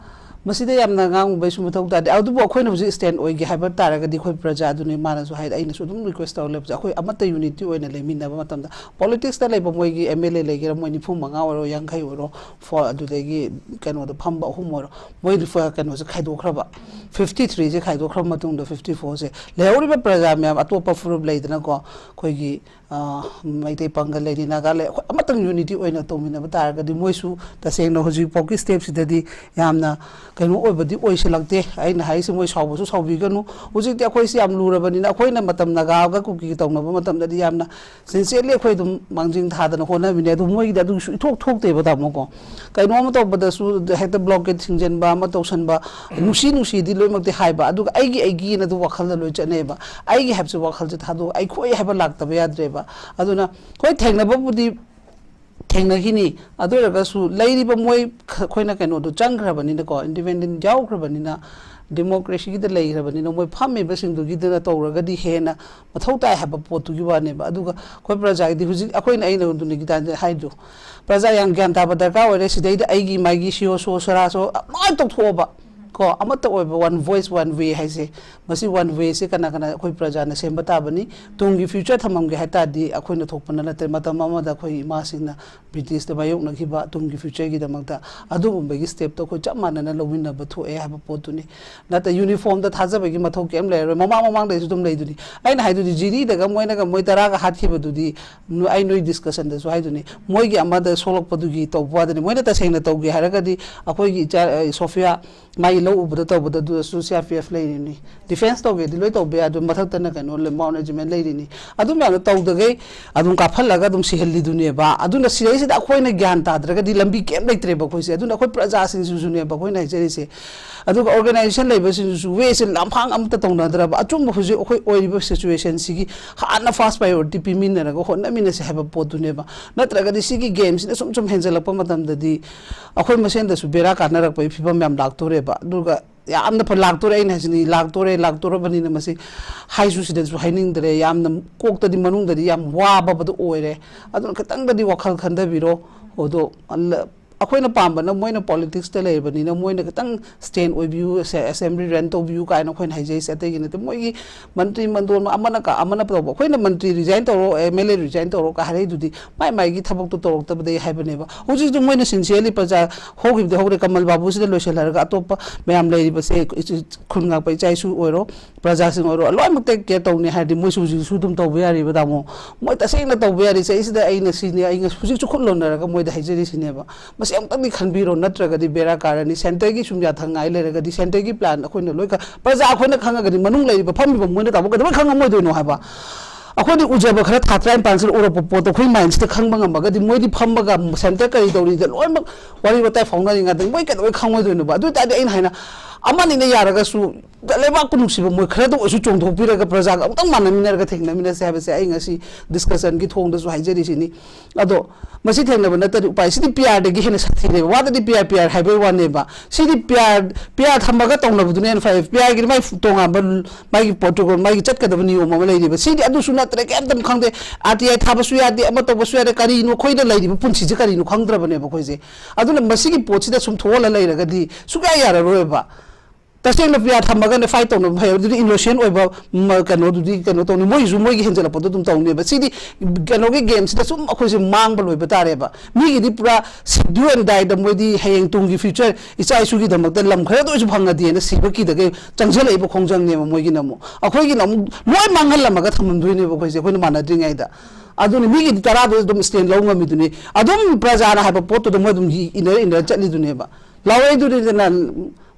ꯃꯁꯤꯗ ꯌꯥꯝꯅ ꯉꯥꯡꯉꯨꯕꯩꯁꯨ ꯃꯊꯧ ꯇꯥꯗꯦ꯫ ꯑꯗꯨꯕꯨ ꯑꯩꯈꯣꯏꯅ ꯍꯧꯖꯤꯛ ꯁ꯭ꯇꯦꯟ ꯑꯣꯏꯒꯦ ꯍꯥꯏꯕ ꯇꯥꯔꯒꯗꯤ ꯑꯩꯈꯣꯏ ꯄ꯭ꯔꯖꯥ ꯑꯗꯨꯅꯤ, ꯃꯥꯅꯁꯨ ꯍꯥꯏꯗꯤ, ꯑꯩꯅꯁꯨ ꯑꯗꯨꯝ ꯔꯤꯀ꯭ꯋꯦꯁ ꯇꯧꯔ ꯂꯩꯕꯁꯦ, ꯑꯩꯈꯣꯏ ꯑꯃꯠꯇ ꯌꯨꯅꯤꯇꯤ ꯑꯣꯏꯅ ꯂꯩꯃꯤꯟꯅꯕ ꯃꯇꯝꯗ ꯄꯣꯂꯤꯇꯤꯛꯁꯇ ꯂꯩꯕ ꯃꯣꯏꯒꯤ ꯑꯦꯝ ꯑꯦꯜ ꯑꯦ ꯂꯩꯒꯦꯔꯥ, ꯃꯣꯏ ꯅꯤꯐꯨ ꯃꯉꯥ ꯑꯣꯏꯔꯣ, ꯌꯥꯡꯈꯩ ꯑꯣꯏꯔꯣ, ꯐꯣ-, ꯑꯗꯨꯗꯒꯤ ꯀꯩꯅꯣꯗ ꯐꯝꯕ ꯑꯍꯨꯝ ꯑꯣꯏꯔꯣ, ꯃꯣꯏ ꯐ-, ꯀꯩꯅꯣꯁꯦ ꯈꯥꯏꯗꯣꯛꯈ꯭ꯔꯕ, ꯐꯤꯐꯇꯤ ꯊ꯭ꯔꯤꯁꯦ ꯈꯥꯏꯗꯣꯛꯈ꯭ꯔꯕ ꯃꯇꯨꯡꯗ ꯐꯤꯐꯇꯤ ꯐꯣꯔꯁꯦ ꯂꯩꯍꯧꯔꯤꯕ ꯄ꯭ꯔꯖꯥ ꯃꯌꯥꯝ, ꯑꯇꯣꯞꯄ ꯐꯨꯔꯨꯞ ꯂꯩꯗꯅꯀꯣ, ꯑꯩꯈꯣꯏꯒꯤ ꯑ, ꯃꯩꯇꯩ ꯄꯥꯡꯒꯜ ꯂꯩꯔꯤ, ꯅꯥꯒꯥ ꯂꯩ, ꯑꯩꯈꯣꯏ ꯑꯃꯠꯇꯪ ꯌꯨꯅꯤꯇꯤ ꯑꯣꯏꯅ ꯇꯧꯃꯤꯟꯅꯕ ꯇꯥꯔꯒꯗꯤ ꯃꯣꯏꯁꯨ ꯇꯁꯦꯡꯅ ꯍꯧꯖꯤꯛꯐꯥꯎꯒꯤ ꯁ꯭ꯇꯦꯞꯁꯤꯗꯗꯤ ꯌꯥꯝꯅ ꯀꯩꯅꯣ ꯑꯣꯏꯕꯗꯤ ꯑꯣꯏꯁꯤꯜꯂꯛꯇꯦ꯫ ꯑꯩꯅ ꯍꯥꯏꯔꯤꯁꯦ ꯃꯣꯏ ꯁꯥꯎꯕꯁꯨ ꯁꯥꯎꯕꯤꯒꯅꯨ꯫ ꯍꯧꯖꯤꯛꯇꯤ ꯑꯩꯈꯣꯏꯁꯤ ꯌꯥꯝ ꯂꯨꯔꯕꯅꯤꯅ, ꯑꯩꯈꯣꯏꯅ ꯃꯇꯝ ꯅꯥꯒꯥꯒ ꯀꯨꯀꯤꯒ ꯇꯧꯅꯕ ꯃꯇꯝꯗꯗꯤ ꯌꯥꯝꯅ ꯁꯤꯟꯁꯤꯌꯔꯂꯤ ꯑꯩꯈꯣꯏ ꯑꯗꯨꯝ ꯃꯥꯡꯖꯤꯟ ꯊꯥꯗꯅ ꯍꯣꯠꯅꯕꯤꯅꯦ꯫ ꯑꯗꯨ ꯃꯣꯏꯒꯤꯗꯤ ꯑꯗꯨꯒꯤꯁꯨ ꯏꯊꯣꯛ ꯊꯣꯛꯇꯦꯕ, ꯇꯥꯃꯣꯀꯣ꯫ ꯀꯩꯅꯣꯝ ꯇꯧꯕꯗꯁꯨ ꯍꯦꯛꯇ ꯕ꯭ꯂꯣꯀꯦꯠ ꯊꯤꯡꯖꯤꯟꯕ ꯑꯃ ꯇꯧꯁꯟꯕ, ꯅꯨꯡꯁꯤ ꯅꯨꯡꯁꯤꯗꯤ ꯂꯣꯏꯅꯃꯛꯇꯤ ꯍꯥꯏꯕ, ꯑꯗꯨꯒ ꯑꯩꯒꯤ ꯑꯩꯒꯤꯅ ꯑꯗꯨ ꯋꯥꯈꯜꯗ ꯂꯣꯏ ꯆꯠꯅꯩꯕ꯫ ꯑꯩꯒꯤ ꯍꯥꯏꯕꯁꯤ ꯋꯥꯈꯜꯁꯦ ꯊꯥꯗꯣꯛꯑꯒ ꯑꯩꯈꯣꯏ ꯍꯥꯏꯕ ꯂꯥꯛꯇꯕ ꯌꯥꯗ꯭ꯔꯦꯕ꯫ ꯑꯗꯨꯅ ꯍꯣꯏ, ꯊꯦꯡꯅꯕꯕꯨꯗꯤ ꯊꯦꯡꯅꯈꯤꯅꯤ, ꯑꯗꯨ ꯑꯣꯏꯔꯒꯁꯨ ꯂꯩꯔꯤꯕ ꯃꯣꯏ ꯈ-, ꯑꯩꯈꯣꯏꯅ ꯀꯩꯅꯣꯗꯣ ꯆꯪꯈ꯭ꯔꯕꯅꯤꯅꯀꯣ, ꯏꯟꯗꯤꯄꯦꯟꯗꯦꯟ ꯌꯥꯎꯈ꯭ꯔꯕꯅꯤꯅ, ꯗꯦꯃꯣꯀ꯭ꯔꯦꯁꯤꯒꯤꯗ ꯂꯩꯈ꯭ꯔꯕꯅꯤꯅ, ꯃꯣꯏ ꯐꯝꯃꯤꯕꯁꯤꯡꯗꯨꯒꯤꯗꯨꯅ ꯇꯧꯔꯒꯗꯤ ꯍꯦꯟꯅ ꯃꯊꯧ ꯇꯥꯏ ꯍꯥꯏꯕ ꯄꯣꯠꯇꯨꯒꯤ ꯋꯥꯅꯦꯕ꯫ ꯑꯗꯨꯒ ꯑꯩꯈꯣꯏ ꯄ꯭ꯔꯖꯥꯒꯤꯗꯤ ꯍꯧꯖꯤꯛ ꯑꯩꯈꯣꯏꯅ, ꯑꯩꯅ ꯑꯗꯨꯅ ꯒꯤꯇꯥꯟꯖꯂꯤ ꯍꯥꯏꯗꯣ, ꯄ꯭ꯔꯖꯥ ꯌꯥꯝ ꯒ꯭ꯌꯥꯟ ꯇꯥꯕ ꯗꯔꯀꯥꯔ ꯑꯣꯏꯔꯦ꯫ ꯁꯤꯗꯩꯗ ꯑꯩꯒꯤ ꯃꯥꯒꯤ ꯁꯤꯑꯣ ꯁꯣ ꯁꯔꯥꯁꯣ ꯂꯣꯏ ꯇꯧꯊꯣꯛꯑꯣꯕ꯫ ꯀꯣ, ꯑꯃꯠꯇ ꯑꯣꯏꯕ one voice one way ꯍꯥꯏꯁꯦ, ꯃꯁꯤ one wayꯁꯦ ꯀꯅꯥ ꯀꯅꯥ? ꯑꯩꯈꯣꯏ ꯄ꯭ꯔꯖꯥꯅ ꯁꯦꯝꯕ ꯇꯥꯕꯅꯤ꯫ ꯇꯨꯡꯒꯤ future ꯊꯝꯃꯝꯒꯦ ꯍꯥꯏ ꯇꯥꯔꯗꯤ ꯑꯩꯈꯣꯏꯅ ꯊꯣꯛꯄꯅ ꯅꯠꯇ꯭ꯔꯦ꯫ ꯃꯇꯝ ꯑꯃꯗ ꯑꯩꯈꯣꯏ ꯏꯃꯥꯁꯤꯡꯅ, Britishꯇ ꯃꯥꯌꯣꯛꯅꯈꯤꯕ ꯇꯨꯡꯒꯤ futureꯒꯤꯗꯃꯛꯇ ꯑꯗꯨꯒꯨꯝꯕꯒꯤ stepꯇꯣ ꯑꯩꯈꯣꯏ ꯆꯞ ꯃꯥꯟꯅꯅ ꯂꯧꯃꯤꯟꯅꯕ ꯊꯣꯛꯑꯦ ꯍꯥꯏꯕ ꯄꯣꯠꯇꯨꯅꯤ꯫ ꯅꯠꯇ꯭ꯔ uniformꯗ ꯊꯥꯖꯕꯒꯤ ꯃꯊꯧ ꯀꯩꯝ ꯂꯩꯔꯔꯣꯏ꯫ ꯃꯃꯥꯡ ꯃꯃꯥꯡꯗꯩꯁꯨ ꯑꯗꯨꯝ ꯂꯩꯗꯨꯅꯤ꯫ ꯑꯩꯅ ꯍꯥꯏꯗꯨꯗꯤ ꯖꯤꯔꯤꯗꯒ ꯃꯣꯏꯅꯒ ꯃꯣꯏ ꯇꯔꯥꯒ ꯍꯥꯠꯈꯤꯕꯗꯨꯗꯤ, ꯅꯣ-, ꯑꯩ ꯅꯣꯏ discussionꯗꯁꯨ ꯍꯥꯏꯗꯨꯅꯤ꯫ ꯃꯣꯏꯒꯤ ꯑꯃꯗ ꯁꯣꯛꯂꯛꯄꯗꯨꯒꯤ ꯇꯧꯕ ꯋꯥꯗꯅꯤ꯫ ꯃꯣꯏꯅ ꯇꯁꯦꯡꯅ ꯇꯧꯒꯦ ꯍꯥꯏꯔꯒꯗꯤ ꯑꯩꯈꯣꯏꯒꯤ ꯏꯆꯥ, ꯑ, ꯁꯣꯐꯤꯌꯥ ꯃꯥꯒꯤ ꯂꯧ ꯎꯕꯗ ꯇꯧꯕꯗ ꯑꯗꯨꯗꯁꯨ CRPF ꯂꯩꯔꯤꯅꯤ꯫ Defence ꯇꯧꯒꯦꯗꯤ ꯂꯣꯏ ꯇꯧꯕ ꯌꯥꯏ꯫ ꯑꯗꯨ ꯃꯊꯛꯇꯅ ꯀꯩꯅꯣ, Mount Regiment ꯂꯩꯔꯤꯅꯤ꯫ ꯑꯗꯨ ꯃꯌꯥꯝꯗꯣ ꯇꯧꯗꯈꯩ ꯑꯗꯨꯝ ꯀꯥꯞꯍꯜꯂꯒ ꯑꯗꯨꯝ ꯁꯤꯍꯜꯂꯤꯗꯨꯅꯦꯕ꯫ ꯑꯗꯨꯅ ꯁꯤꯗꯩꯁꯤꯗ ꯑꯩꯈꯣꯏꯅ ꯒ꯭ꯌꯥꯟ ꯇꯥꯗ꯭ꯔꯒꯗꯤ ꯂꯝꯕꯤ ꯀꯩꯝ ꯂꯩꯇ꯭ꯔꯦꯕ ꯑꯩꯈꯣꯏꯁꯦ꯫ ꯑꯗꯨꯅ ꯑꯩꯈꯣꯏ ꯄ꯭ꯔꯖꯥꯁꯤꯡꯁꯤꯁꯨꯅꯦꯕ ꯑꯩꯈꯣꯏꯅ ꯍꯥꯏꯖꯔꯤꯁꯦ꯫ ꯑꯗꯨꯒ organization ꯂꯩꯕꯁꯤꯡꯁꯤꯁꯨ wayꯁꯦ ꯂꯝꯐꯥꯡ ꯑꯃꯠꯇ ꯇꯧꯅꯗ꯭ꯔꯕ꯫ ꯑꯆꯨꯝꯕ ꯍꯧꯖꯤꯛ ꯑꯩꯈꯣꯏ ꯑꯣꯏꯔꯤꯕ situationꯁꯤꯒꯤ ꯍꯥꯟꯅ first priority ꯄꯤꯃꯤꯟꯅꯔꯒ ꯍꯣꯠꯅꯃꯤꯟꯅꯁꯦ ꯍꯥꯏꯕ ꯄꯣꯠꯇꯨꯅꯦꯕ꯫ ꯅꯠꯇ꯭ꯔꯒꯗꯤ ꯁꯤꯒꯤ gameꯁꯤꯅ ꯁꯨꯝ ꯁꯨꯝ ꯍꯦꯟꯖꯜꯂꯛꯄ ꯃꯇꯝꯗꯗꯤ ꯑꯩꯈꯣꯏ ꯃꯁꯦꯟꯗꯁꯨ ꯕꯦꯔꯥ ꯀꯥꯟꯅꯔꯛꯄꯒꯤ ꯐꯤꯕꯝ ꯌꯥꯝ ꯂꯥꯛꯇꯣꯔꯦꯕ꯫ ꯑꯗꯨꯒ ꯌꯥꯝꯅ ꯐ-, ꯂꯥꯛꯇꯣꯔꯦ, ꯑꯩꯅ ꯍꯥꯏꯁꯤꯅꯤ, ꯂꯥꯛꯇꯣꯔꯦ, ꯂꯥꯛꯇꯣꯔꯕꯅꯤꯅ ꯃꯁꯤ ꯍꯥꯏꯁꯨ ꯁꯤꯗꯁꯨ ꯍꯥꯏꯅꯤꯡꯗ꯭ꯔꯦ꯫ ꯌꯥꯝꯅ ꯀꯣꯛꯇꯗꯤ ꯃꯅꯨꯡꯗꯗꯤ ꯌꯥꯝ ꯋꯥꯕꯕꯗꯣ ꯑꯣꯏꯔꯦ꯫ ꯑꯗꯨꯅ ꯈꯤꯇꯪꯗꯗꯤ ꯋꯥꯈꯜ ꯈꯟꯊꯕꯤꯔꯣ꯫ ꯑꯗꯣ ꯑꯜꯂ-, ꯑꯩꯈꯣꯏꯅ ꯄꯥꯝꯕꯅ ꯃꯣꯏꯅ politicsꯇ ꯂꯩꯔꯕꯅꯤꯅ ꯃꯣꯏꯅ ꯈꯤꯇꯪ stand ꯑꯣꯏꯕꯤꯌꯨ, ꯑꯁꯦ-, assembly run ꯇꯧꯕꯤꯌꯨ ꯀꯥꯏꯅ ꯑꯩꯈꯣꯏꯅ ꯍꯥꯏꯖꯩꯁꯦ꯫ ꯑꯇꯩꯒꯤ ꯅꯠꯇꯦ꯫ ꯃꯣꯏꯒꯤ ꯃꯟꯇ꯭ꯔꯤ ꯃꯟꯗꯣꯟ ꯑꯃꯅ ꯀ-, ꯑꯃꯅ ꯇꯧꯕ, ꯑꯩꯈꯣꯏꯅ ꯃꯟꯇ꯭ꯔꯤ resign ꯇꯧꯔꯣ, MLA resign ꯇꯧꯔꯣ ꯀ ꯍꯥꯏꯔꯛꯏꯗꯨꯗꯤ ꯃꯥꯏ ꯃꯥꯏꯒꯤ ꯊꯕꯛꯇꯣ ꯇꯧꯔꯛꯇꯕꯗꯩ ꯍꯥꯏꯕꯅꯦꯕ꯫ ꯍꯧꯖꯤꯛꯁꯨ ꯃꯣꯏꯅ sincerely ꯄ꯭ꯔꯖꯥ ꯍꯧꯈꯤꯕꯗꯤ ꯍꯧꯈ꯭ꯔꯦ, ꯀꯃꯜ ꯕꯥꯕꯨꯁꯤꯗ ꯂꯣꯏꯁꯤꯜꯂꯔꯒ ꯑꯇꯣꯞꯄ ꯃꯌꯥꯝ ꯂꯩꯔꯤꯕꯁꯦ, ꯈꯨꯟ ꯉꯥꯛꯄ ꯏꯆꯥ ꯏꯁꯨ ꯑꯣꯏꯔꯣ, ꯄ꯭ꯔꯖꯥꯁꯤꯡ ꯑꯣꯏꯔꯣ, ꯂꯣꯏꯅꯃꯛ take care ꯇꯧꯅꯤ ꯍꯥꯏꯔꯗꯤ ꯃꯣꯏꯁꯨ ꯍꯧꯖꯤꯛꯁꯨ ꯑꯗꯨꯝ ꯇꯧꯕ ꯌꯥꯔꯤꯕ, ꯇꯥꯃꯣ꯫ ꯃꯣꯏ ꯇꯁꯦꯡꯅ ꯇꯧꯕ ꯌꯥꯔꯤ꯫ ꯆꯍꯤꯁꯤꯗ ꯑꯩꯅ ꯁꯤꯅꯤ, ꯑꯩ ꯍꯧꯖꯤꯛꯁꯨ ꯈꯨꯠ ꯂꯣꯟꯅꯔꯒ ꯃꯣꯏꯗ ꯍꯥꯏꯖꯔꯤꯁꯤꯅꯦꯕ꯫ ꯃꯁꯤ ꯑꯃꯨꯛꯇꯪꯗꯤ ꯈꯟꯕꯤꯔꯣ, ꯅꯠꯇ꯭ꯔꯒꯗꯤ ꯕꯦꯔꯥ ꯀꯥꯔꯅꯤ꯫ Centreꯒꯤ ꯁꯨꯝ ꯌꯥꯊꯪ ꯉꯥꯏ ꯂꯩꯔꯒꯗꯤ centreꯒꯤ plan ꯑꯩꯈꯣꯏꯅ ꯂꯣꯏ ꯈ-, ꯄ꯭ꯔꯖꯥ ꯑꯩꯈꯣꯏꯅ ꯈꯪꯉꯒꯗꯤ ꯃꯅꯨꯡ ꯂꯩꯔꯤꯕ ꯐꯝꯃꯤꯕ ꯃꯣꯏꯅ ꯇꯥꯃꯣ ꯀꯩꯗꯧꯕꯩ ꯈꯪꯉꯝꯃꯣꯏꯗꯣꯏꯅꯣ ꯍꯥꯏꯕ? ꯑꯩꯈꯣꯏꯗꯤ ꯎꯖꯕ ꯈꯔ ꯊꯥ ꯇꯔꯥꯅꯤꯄꯥꯟꯁꯤꯗ ꯎꯔꯛꯄ ꯄꯣꯠꯇꯣ ꯑꯩꯈꯣꯏ mindꯁꯤꯗ ꯈꯪꯕ ꯉꯝꯃꯒꯗꯤ ꯃꯣꯏꯗꯤ ꯐꯝꯃꯒ centre ꯀꯔꯤ ꯇꯧꯔꯤꯗ ꯂꯣꯏꯅꯃꯛ ꯋꯥꯔꯤ ꯋꯥꯇꯥꯏ ꯐꯥꯎꯅꯔꯤ ꯉꯥꯛꯇꯅꯤ꯫ ꯃꯣꯏ ꯀꯩꯗꯧꯕꯩ ꯈꯪꯉꯣꯏꯗꯣꯏꯅꯣꯕ? ꯑꯗꯨ ꯑꯣꯏ ꯇꯥꯔꯗꯤ ꯑꯩꯅ ꯍꯥꯏꯅ ꯑꯃꯅꯤꯅ ꯌꯥꯔꯒꯁꯨ ꯂꯩꯕꯥꯛꯄꯨ ꯅꯨꯡꯁꯤꯕ ꯃꯣꯏ ꯈꯔꯗ ꯑꯣꯏꯔꯁꯨ ꯆꯣꯡꯊꯣꯛꯄꯤꯔꯒ ꯄ꯭ꯔꯖꯥꯒ ꯑꯃꯨꯛꯇꯪ ꯃꯥꯟꯅꯃꯤꯟꯅꯔꯒ ꯊꯦꯡꯅꯃꯤꯟꯅꯁꯦ ꯍꯥꯏꯕꯁꯦ ꯑꯩ ꯉꯁꯤ ꯗꯤꯁꯀꯁꯟꯒꯤ ꯊꯣꯡꯗꯁꯨ ꯍꯥꯏꯖꯔꯤꯁꯤꯅꯤ꯫ ꯑꯗꯣ ꯃꯁꯤ ꯊꯦꯡꯅꯕ ꯅꯠꯇ꯭ꯔꯗꯤ ꯎꯄꯥꯏ, ꯁꯤꯗꯤ ꯄꯤ ꯑꯥꯔꯗꯒꯤ ꯍꯦꯟꯅ ꯁꯥꯊꯤꯔꯦꯕ꯫ ꯋꯥꯗꯗꯤ ꯄꯤ ꯑꯥꯔ, ꯄꯤ ꯑꯥꯔ ꯍꯥꯏꯕꯒꯤ ꯋꯥꯅꯦꯕ꯫ ꯁꯤꯗꯤ ꯄꯤ ꯑꯥꯔ, ꯄꯤ ꯑꯥꯔ ꯊꯝꯃꯒ ꯇꯧꯅꯕꯗꯨꯅ ꯍꯦꯟꯅ ꯐꯩ꯫ ꯄꯤ ꯑꯥꯔꯒꯤꯗꯤ ꯃꯥꯏ ꯇꯣꯉꯥꯟꯕ ꯃꯥꯒꯤ ꯄ꯭ꯔꯣꯇꯣꯀꯣꯜ, ꯃꯥꯒꯤ ꯆꯠꯀꯗꯕ ꯅꯤꯌꯣꯝ ꯑꯃ ꯂꯩꯔꯤꯕ꯫ ꯁꯤꯗꯤ ꯑꯗꯨꯁꯨ ꯅꯠꯇ꯭ꯔꯦ, ꯀꯩꯝꯇ ꯈꯪꯗꯦ꯫ ꯑꯥꯔ ꯇꯤ ꯑꯥꯏ ꯊꯥꯕꯁꯨ ꯌꯥꯗꯦ, ꯑꯃ ꯇꯧꯕꯁꯨ ꯌꯥꯗꯦ꯫ ꯀꯔꯤꯅꯣ ꯑꯩꯈꯣꯏꯅ ꯂꯩꯔꯤꯕ ꯄꯨꯟꯁꯤꯁꯦ ꯀꯔꯤꯅꯣ ꯈꯪꯗ꯭ꯔꯕꯅꯦꯕ ꯑꯩꯈꯣꯏꯁꯦ꯫ ꯑꯗꯨꯅ ꯃꯁꯤꯒꯤ ꯄꯣꯠꯁꯤꯗ ꯁꯨꯝ ꯊꯣꯛꯍꯜꯂ ꯂꯩꯔꯒꯗꯤ ꯁꯨꯡꯌꯥ ꯌꯥꯔꯔꯣꯏꯕ꯫ ꯇꯁꯦꯡꯅ ꯄꯤ ꯑꯥꯔ ꯊꯝꯃꯒꯅꯦ ꯐꯥꯏꯠ ꯇꯧꯅꯕ ꯐꯩ꯫ ꯑꯗꯨꯗꯤ ꯏꯅꯣꯁꯦꯟ ꯑꯣꯏꯕ ꯃ-, ꯀꯩꯅꯣꯗꯨꯗꯤ ꯀꯩꯅꯣ ꯇꯧꯅꯤ, ꯃꯣꯏꯒꯤꯁꯨ ꯃꯣꯏꯒꯤ ꯍꯦꯟꯖꯜꯂꯛꯄꯗꯣ ꯑꯗꯨꯝ ꯇꯧꯅꯦꯕ꯫ ꯁꯤꯗꯤ ꯀꯩꯅꯣꯒꯤ ꯒꯦꯝꯁꯤꯗ ꯁꯨꯝ ꯑꯩꯈꯣꯏꯁꯦ ꯃꯥꯡꯕ ꯂꯣꯏꯕ ꯇꯥꯔꯦꯕ꯫ ꯃꯤꯒꯤꯗꯤ ꯄꯨꯔꯥ ꯁꯤꯗꯨ ꯑꯦꯟ ꯗꯥꯏꯗ ꯃꯣꯏꯗꯤ ꯍꯌꯦꯡ ꯇꯨꯡꯒꯤ ꯐ꯭ꯌꯨꯆꯔ ꯏꯆꯥ ꯏꯁꯨꯒꯤꯗꯃꯛꯇ ꯂꯝ ꯈꯔꯗ ꯑꯣꯏꯔꯁꯨ ꯐꯪꯉꯗꯤꯅ ꯁꯤꯕ ꯀꯤꯗꯒꯩ ꯆꯪꯁꯤꯜꯂꯛꯏꯕ ꯈꯣꯡꯖꯪꯅꯦꯕ꯫ ꯃꯣꯏꯒꯤꯅ ꯑꯃꯨꯛ, ꯑꯩꯈꯣꯏꯒꯤꯅ ꯑꯃꯨꯛ ꯂꯣꯏ ꯃꯥꯡꯍꯜꯂꯝꯃꯒ ꯊꯝꯃꯝꯗꯣꯏꯅꯦꯕ ꯑꯩꯈꯣꯏꯁꯦ, ꯑꯩꯈꯣꯏꯅ ꯃꯥꯟꯅꯗ꯭ꯔꯤꯉꯩꯗ꯫ ꯑꯗꯨꯅ ꯃꯤꯒꯤꯗꯤ ꯇꯔꯥꯗꯨ ꯑꯗꯨꯝ ꯁ꯭ꯇꯦꯟ ꯂꯧ ꯉꯝꯃꯤꯗꯨꯅꯤ꯫ ꯑꯗꯨꯝ ꯄ꯭ꯔꯖꯥꯅ ꯍꯥꯏꯕ ꯄꯣꯠꯇꯨꯗ ꯃꯣꯏ ꯑꯗꯨꯝ ꯏꯟꯅꯔ ꯏꯟꯅꯔ ꯆꯠꯂꯤꯗꯨꯅꯦꯕ꯫ ꯂꯥꯎꯔꯛꯏꯗꯨꯅꯤꯗꯅ,